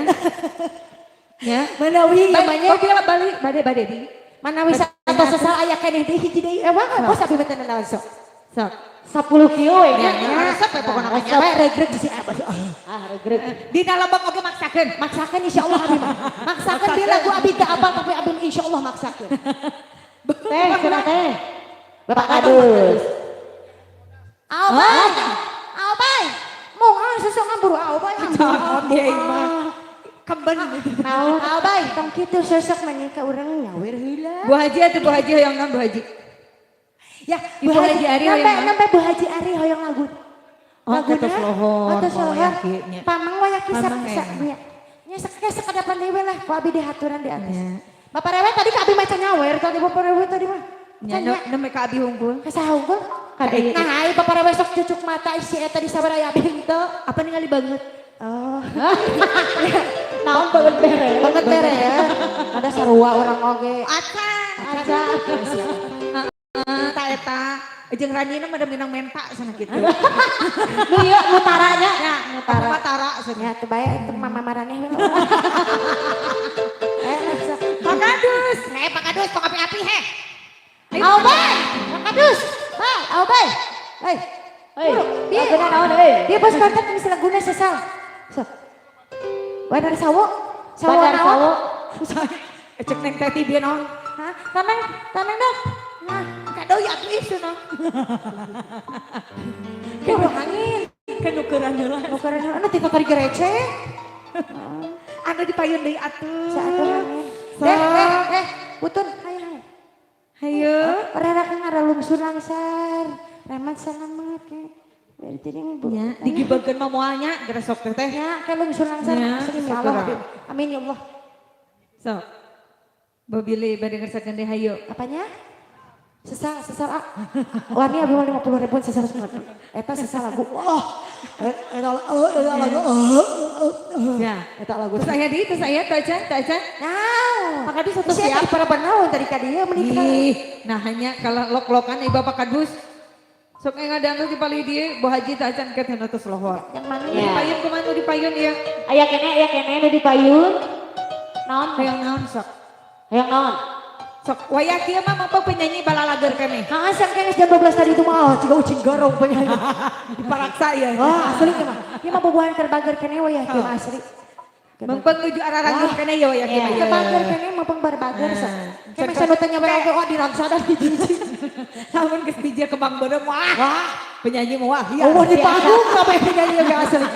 Speaker 6: Ya.
Speaker 5: Manawi namanya
Speaker 6: Kok bila balik bade bade di.
Speaker 5: manawi satos sesal aya keneh deui hiji deui. Emang bos abi mah naon sok.
Speaker 6: Sok.
Speaker 5: 10 kilo we nya.
Speaker 6: Ya, resep we pokona mah nya.
Speaker 5: Resep regreg di si Ah, regreg.
Speaker 6: Dina lembang oge maksakeun.
Speaker 5: Maksakeun insyaallah abi mah. Maksakeun di lagu abi teu apal tapi abi insyaallah maksakeun. Teh, cenah teh. Bapak Kadus. Abai. Abai. Mung ah sesuk ngamburu abai.
Speaker 6: Oke, mah. Kemben.
Speaker 5: Naon abai tong kitu sesuk mah ka urang nyawer heula.
Speaker 6: Bu Haji atuh Bu Haji hoyong naon Bu Haji?
Speaker 5: Ya,
Speaker 6: Ibu Haji Ari
Speaker 5: nembe
Speaker 6: hoyong naon?
Speaker 5: nembe Bu Haji Ari hoyong lagu.
Speaker 6: Oh,
Speaker 5: Laguna,
Speaker 6: atos lohor,
Speaker 5: atos lohor.
Speaker 6: wayaki nya.
Speaker 5: Pamang wayaki sak
Speaker 6: Pamang
Speaker 5: sak
Speaker 6: aya.
Speaker 5: nya. Nya sakadepan deui lah ku abi dihaturan di atas.
Speaker 6: Ya.
Speaker 5: Bapak Rewe tadi ka abi maca nyawer tadi Bapak Rewe tadi mah.
Speaker 6: Nya nembe ka abi hungkul.
Speaker 5: Ka saha hungkul?
Speaker 6: Ka
Speaker 5: Nah, ai Bapak Rewe sok cucuk mata si eta di sabar aya abi henteu.
Speaker 6: Apa ningali banget?
Speaker 5: Oh. Naon banget bere. Banget bere ya. Ada sarua orang oge.
Speaker 6: Acan.
Speaker 5: Aca.
Speaker 6: Eta eta. Jeung Ranina mah da minang menta sana kitu.
Speaker 5: Nu ieu mutaranya.
Speaker 6: Ya,
Speaker 5: Mutara.
Speaker 6: Mutara cenah.
Speaker 5: Ya teu bae teu mama maraneh we. Eh, sok.
Speaker 6: Pak Kadus. Heh, Pak Kadus kok api-api heh.
Speaker 5: Aubay, Pak Kadus. Bay, Aubay. Hei.
Speaker 7: Hei,
Speaker 5: Dia,
Speaker 7: laguna naon euy?
Speaker 5: dia bos kontak geus laguna sesal. Sok. Bandar Sawo. Sawo
Speaker 7: Bandar
Speaker 5: naon?
Speaker 7: Sawo.
Speaker 6: Cek Neng Teti bieu naon?
Speaker 5: Hah? Tanang, tanang dong. Nah,
Speaker 6: deui atuh ih cenah.
Speaker 5: Kudu angin.
Speaker 6: Kan nukeran heula.
Speaker 5: Nukeran heula anu ti tadi receh.
Speaker 6: Anu dipayun deui atuh.
Speaker 5: Saatuh angin.
Speaker 6: Sok.
Speaker 5: Putun, hayo hayo.
Speaker 6: Hayo.
Speaker 5: Rera kan ngaralungsur langsar. Remat salamet ke. Berarti ini bu.
Speaker 6: Nya, digibegeun mah moal nya geresok teh teh.
Speaker 5: Ya, ke lungsur langsar.
Speaker 6: Ya,
Speaker 5: Asli
Speaker 6: syukur.
Speaker 5: Allah. Amin ya Allah.
Speaker 6: Sok. Bobili bade ngersakeun deui hayo.
Speaker 5: Apanya? Sesal, sesal ah. Wani abi mah 50 ribuan sesal semua. Eta sesal lagu. Wah. Eta lagu.
Speaker 6: Ya.
Speaker 5: Eta lagu.
Speaker 6: Terus aya deui, terus aya tacan, tacan.
Speaker 5: Nah,
Speaker 6: Pak Kadus satu
Speaker 5: siap.
Speaker 6: siap.
Speaker 5: Para benaun tadi ka dieu menikah.
Speaker 6: Ih, nah hanya kalau lok-lokan ibu Bapak Kadus. Sok ngadangdut di palih dieu, Bu Haji tacan ke teh tos lohor.
Speaker 5: Yang mana
Speaker 6: Di
Speaker 5: ya?
Speaker 6: payun kumaha nu di payun ieu?
Speaker 7: Aya kene nu di payun. Naon?
Speaker 6: Hayang naon sok?
Speaker 7: Hayang naon?
Speaker 6: Sok wayah kieu mah mampu penyanyi balalager keneh.
Speaker 5: Nah, asal kayaknya jam 12 tadi itu mah, oh, ciga ucing garong penyanyi.
Speaker 6: Diparaksa ya.
Speaker 5: Wah, asli mah. Ieu mah bobohan keur bager keneh wayah kieu mah asli.
Speaker 6: Mempeng nuju araranggeun keneh ya wayah kieu mah.
Speaker 5: Keur bager keneh mah peng barbager sa. Kayak mah nu tanya we oge oh dirangsa dan hiji-hiji.
Speaker 6: Lamun geus bija kembang beureum wah. Penyanyi mah wah iya.
Speaker 5: Oh, di panggung sampai penyanyi oge asli.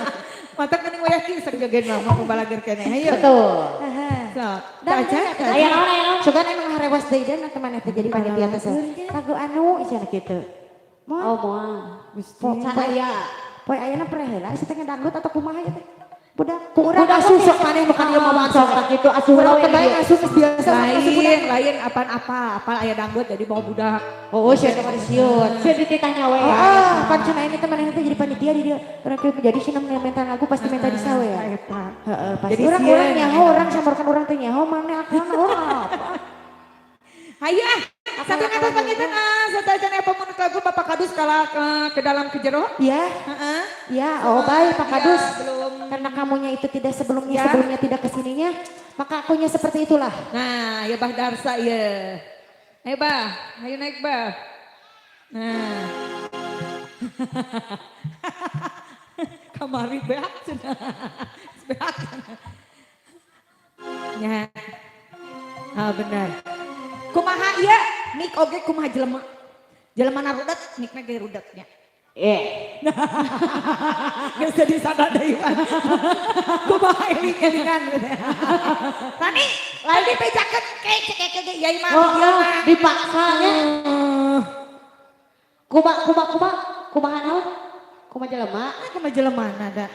Speaker 6: Mata kening wayah kieu sok joget mah mampu balager keneh. Hayo.
Speaker 7: Betul.
Speaker 6: Sok.
Speaker 5: Dan
Speaker 6: Tacan, tacan.
Speaker 7: Aya naon aya naon?
Speaker 5: Sugan emang harewas deui dan teman eta jadi panitia teh. Lagu anu cenah kitu.
Speaker 7: Oh, moal.
Speaker 5: Po,
Speaker 7: Can aya.
Speaker 5: Poe ayeuna pre heula sia teh ngedangdut atau kumaha ieu teh? Budak ku urang
Speaker 7: Budak
Speaker 5: asuh
Speaker 7: oge.
Speaker 5: sok maneh nu ka dieu mah
Speaker 7: Sok tak kitu asuh
Speaker 5: Urang
Speaker 7: we
Speaker 5: kebaik
Speaker 7: dieu.
Speaker 5: asuh geus biasa sok asuh budak.
Speaker 6: Lain, lain apaan apa, apal aya dangdut jadi bawa budak.
Speaker 5: Oh, sia teh sieun.
Speaker 7: Sieun dititahnya we.
Speaker 5: Oh, ah, pan cenah ini teman teh jadi panitia di dieu. Urang kieu jadi cenah minta lagu pasti minta di sawe ya.
Speaker 6: Eta.
Speaker 5: Heeh, pasti.
Speaker 6: Jadi
Speaker 5: Urang
Speaker 6: sieun.
Speaker 5: urang nyaho urang samorkan urang teh nyaho maneh akalna urang apa.
Speaker 6: Hayu ah, satu kata pangitan ah, satu aja pemunut lagu Bapak Kadus kalah ke dalam ke jero.
Speaker 5: Ya,
Speaker 6: Heeh.
Speaker 5: ya, oh baik Pak Kadus.
Speaker 6: Ya, belum.
Speaker 5: Karena kamunya itu tidak sebelumnya,
Speaker 6: Ya.
Speaker 5: sebelumnya tidak kesininya, maka akunya seperti itulah.
Speaker 6: Nah, ya Bah Darsa ya. Ayo Bah, ayo naik Bah. Nah. Kamari beak cenah. Beak. Ya. Ah benar. Kumaha ieu? Mik oge kumaha jelema. Jelema na rudet, mikna ge rudetnya.
Speaker 7: Eh.
Speaker 6: Geus jadi sada deui mah. Kumaha eling-elingan. Rani, lain dibejakeun ke cek ke ge yai mah
Speaker 7: Oh,
Speaker 6: ieu
Speaker 7: oh,
Speaker 6: mah.
Speaker 7: dipaksa nya. Kuma kuma kuma kumaha naon? Kumaha jelema?
Speaker 6: Kumaha jelema da.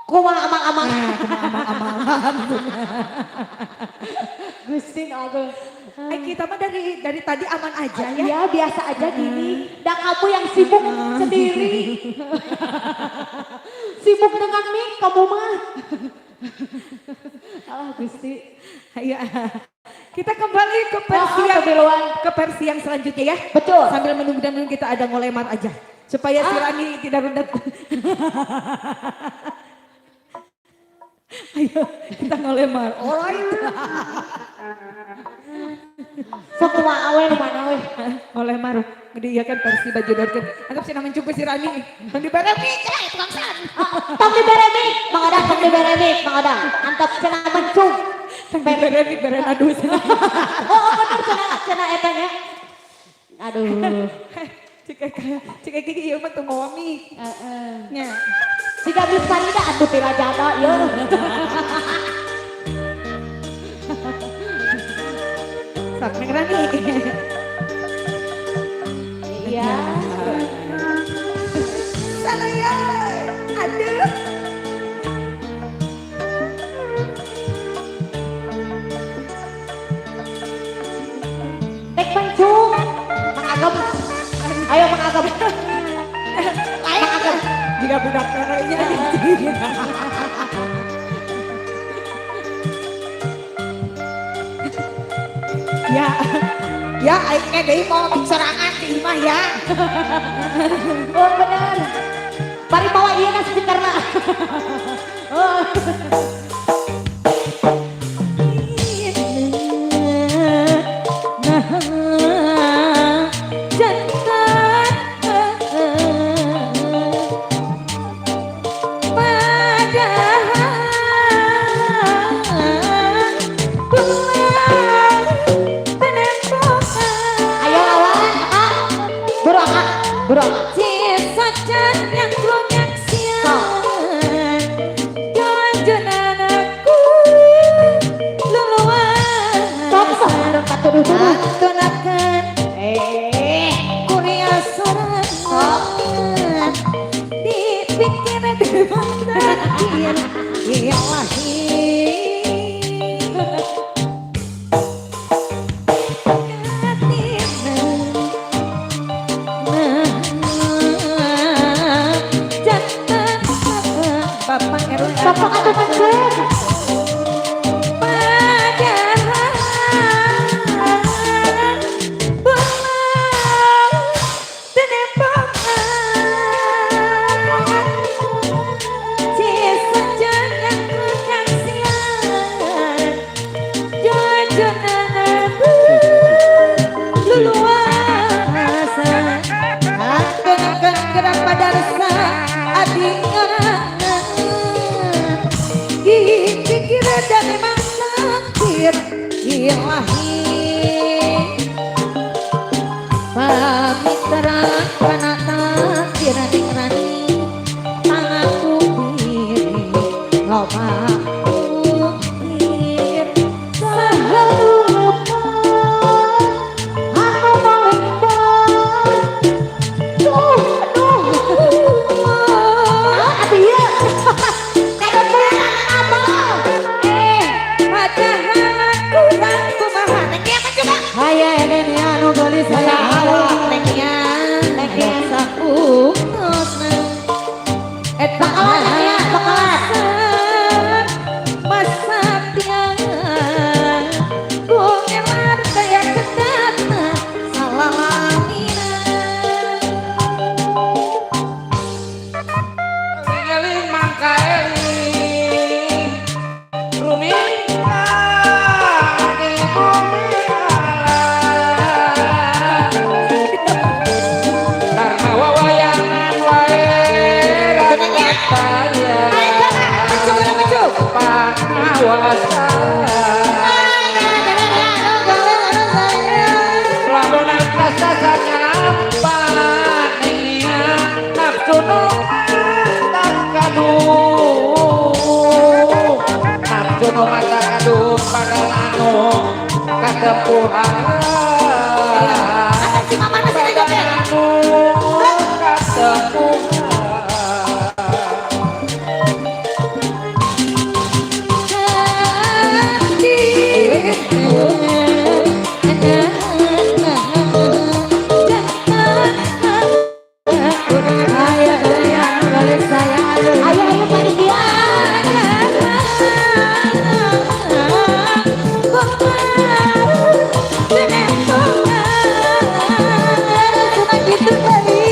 Speaker 7: Kumaha amang-amang.
Speaker 6: Nah, kumaha amang-amangan.
Speaker 7: Gusti aduh.
Speaker 6: Eh, kita mah dari tadi aman aja ya.
Speaker 7: Iya, biasa aja gini. Dan kamu yang sibuk sendiri. Sibuk dengan mic kamu mah. Alah Gusti.
Speaker 6: Ayo. Kita kembali ke versi
Speaker 7: Oh,
Speaker 6: yang
Speaker 7: kebiluan.
Speaker 6: ke versi yang selanjutnya ya.
Speaker 7: Betul.
Speaker 6: Sambil menunggu dan menunggu kita ada ngolemar aja supaya si Rani tidak rundat. Ayo kita ngolemar. Alright.
Speaker 7: Sok kumaha we nu mana we.
Speaker 6: Ngolemar. Gede ya kan versi baju dorken. Anggap sih namanya cukup si Rani. Tong dibere mic, tukang san.
Speaker 7: Tong dibere mic, Mang Odang, tong dibere mic, Mang Odang. Antap cenah mencung.
Speaker 6: Tong dibere mic, bere adu.
Speaker 7: Oh, oh bener cenah cenah eta nya. Aduh.
Speaker 6: Cik cik Eka ieu mah teu mawa mic.
Speaker 7: Heeh.
Speaker 6: Nya.
Speaker 7: Siga Miss Farida atuh pilajana ieu.
Speaker 6: Sok Neng Rani.
Speaker 7: Iya.
Speaker 6: Salah ya. Aduh.
Speaker 7: Tek mencung. Mang Agam. Ayo Mang Agam.
Speaker 6: Lain jika budak kerenya. Ya, ya, aing ge deui mau sorangan di imah ya.
Speaker 7: Oh bener. Bari bawa ieu ka speakerna. Oh. Ayo lawan, Kak.
Speaker 6: Ilahi. Bapak RW.
Speaker 7: Bapak atau maju.
Speaker 6: Ilahi pamitra kana takdir rani tanganku diri loba ukir
Speaker 7: Saha lupa anu malempar. Duh, aduh. Ah, atuh ieu. Kayak apa?
Speaker 6: Eh, padahal kurang kumaha. Neng apa coba?
Speaker 5: Haya ini anu gelis haya
Speaker 6: Neng Neng sautosna. Eta
Speaker 7: Bakalan, Neng ya, bakalan.
Speaker 6: Masa tiang ku ngelar daya kedatna salalamina.
Speaker 2: Eling mangka eling rumingkang di bumi alam. Dharma wawayangan wae rataya pangawasa. Lamun rasa sanyapan nia nafsu nu mata kaduh, nafsu nu mata kaduh padahal anu katepuhan.
Speaker 7: Si mama masih ada joget.
Speaker 2: Anu katepuhan.
Speaker 5: Haya ini anu gelis saya aduh.
Speaker 7: Ayo, ayo panitia. Cuma gitu tadi.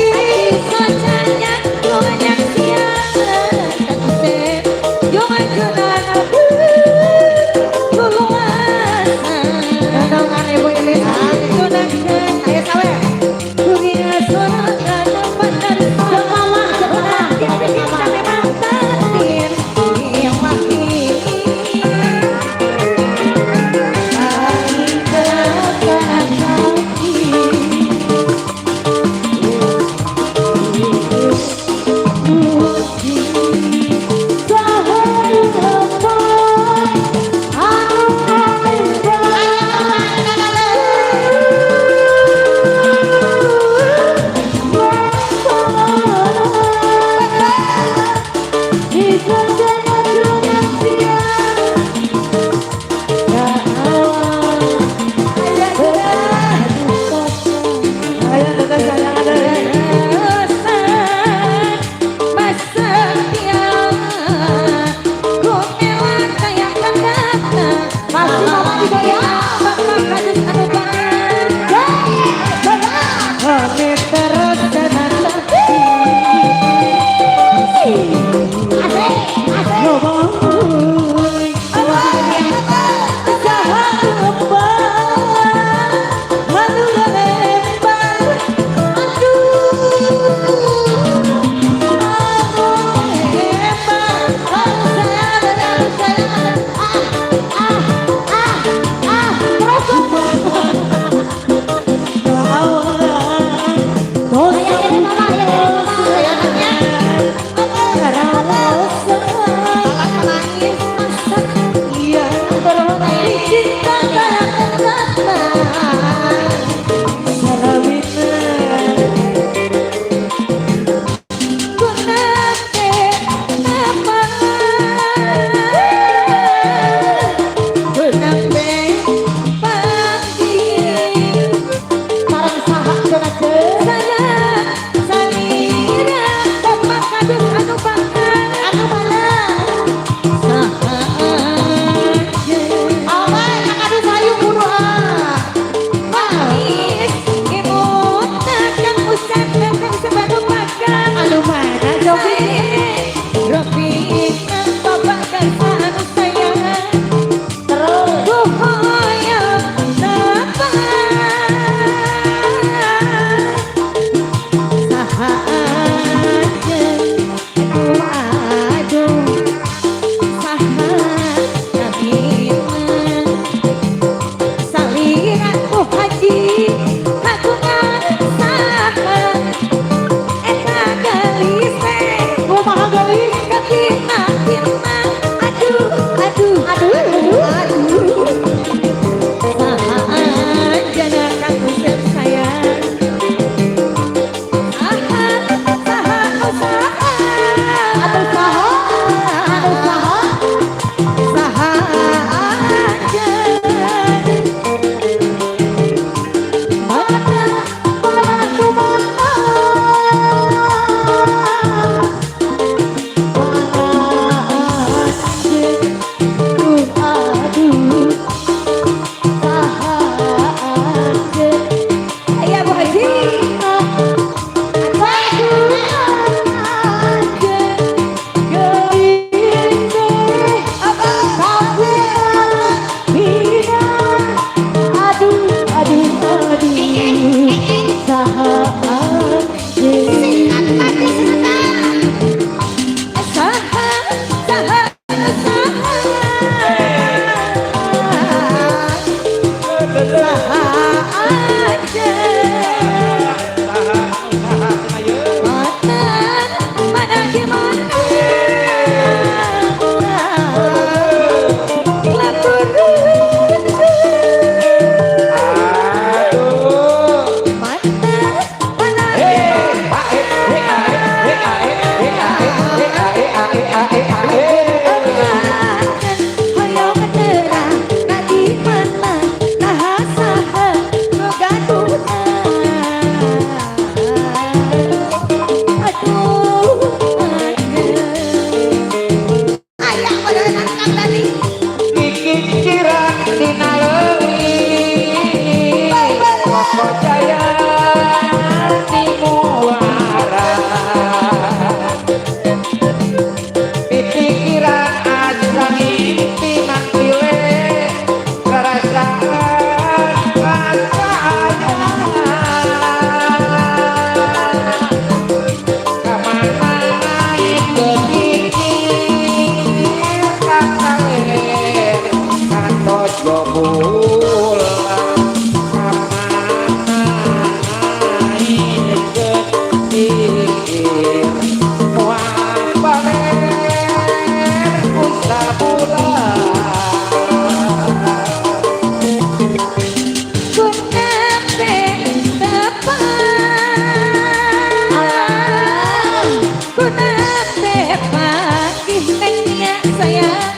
Speaker 6: Ku nembe panggih neng nia sayang.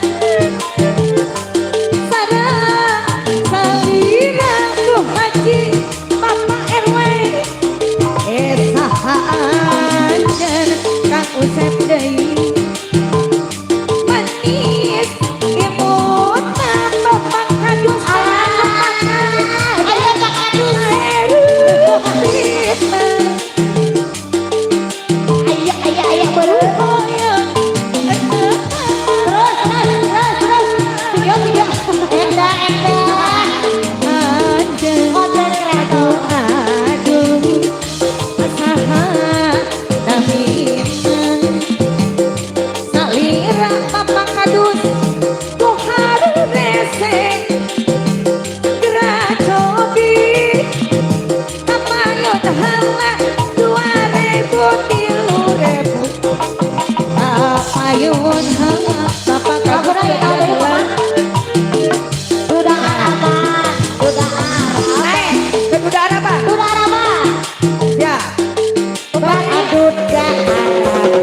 Speaker 6: Sareng salira Bu Haji Bapak RW. Saha anjeun Kang Usep deui. Manis imutna Bapak Kadus.
Speaker 7: Ayo Pak Kadus. Ayo ayo ayo baru. Terus terus terus terus. Video video. Enda enda. Konten kreator.
Speaker 6: Salira Bapak Kadus Kohar rese Gracobi Kapayun heula 2003.000 Kapayun heula Bapak Kadus
Speaker 7: Lagunya kita beri
Speaker 6: heula.
Speaker 7: Duda apa? Duda apa?
Speaker 6: Eh, kedudaan apa?
Speaker 7: Duda apa?
Speaker 6: Ya.
Speaker 7: Bapak Duda apa?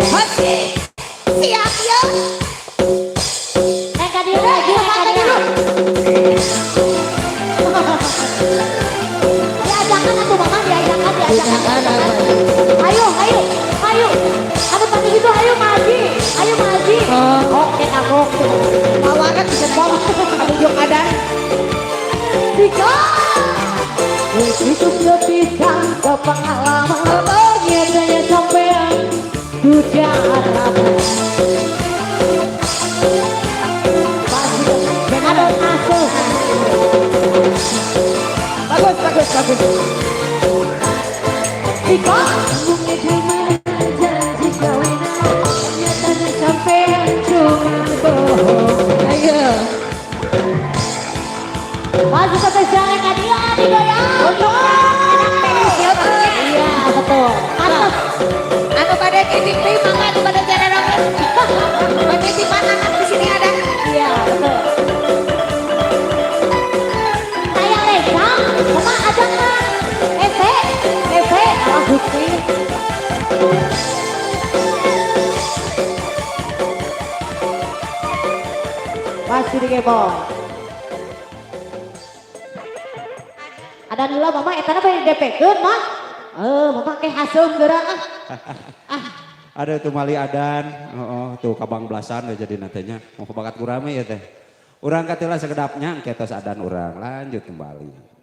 Speaker 6: Hot.
Speaker 7: Siap ya. Eh kadieu lagi, kadieu. Diajakan atuh mama, diajakan, diajakan, diajakan. Ayo, ayo, ayo. Anu tadi gitu, ayo Maji, ayo Maji. Oke, aku.
Speaker 6: Tawaran bisa naik. Tunjuk adan.
Speaker 5: Tiga. Itu bisa pengalaman nyatanya sampean duda apa.
Speaker 7: Aduh, asuh.
Speaker 6: Bagus, bagus, bagus.
Speaker 5: Tiga. Janji kawinan nyatanya sampean cuma bohong.
Speaker 6: Ayo.
Speaker 7: Masih spesial kadieu digoyang. Iya, betul. Atas.
Speaker 6: Anu pada titip deui mangga anu pada jararongkeun. Penitipan anak di sini ada.
Speaker 7: Iya, betul. Saya Reza, mama ada nggak? Efe, Efe, oh Gusti.
Speaker 5: Masih dikebong.
Speaker 7: Ada nula mama etana bari DP-keun mah. Mama ke haseum geura ah.
Speaker 1: Ada tuh mali adan, oh, tuh kabang belasan we jadi natenya. Mau kebakat gurame ya teh. Urang katila sekedapnya engke tos adan urang lanjut kembali.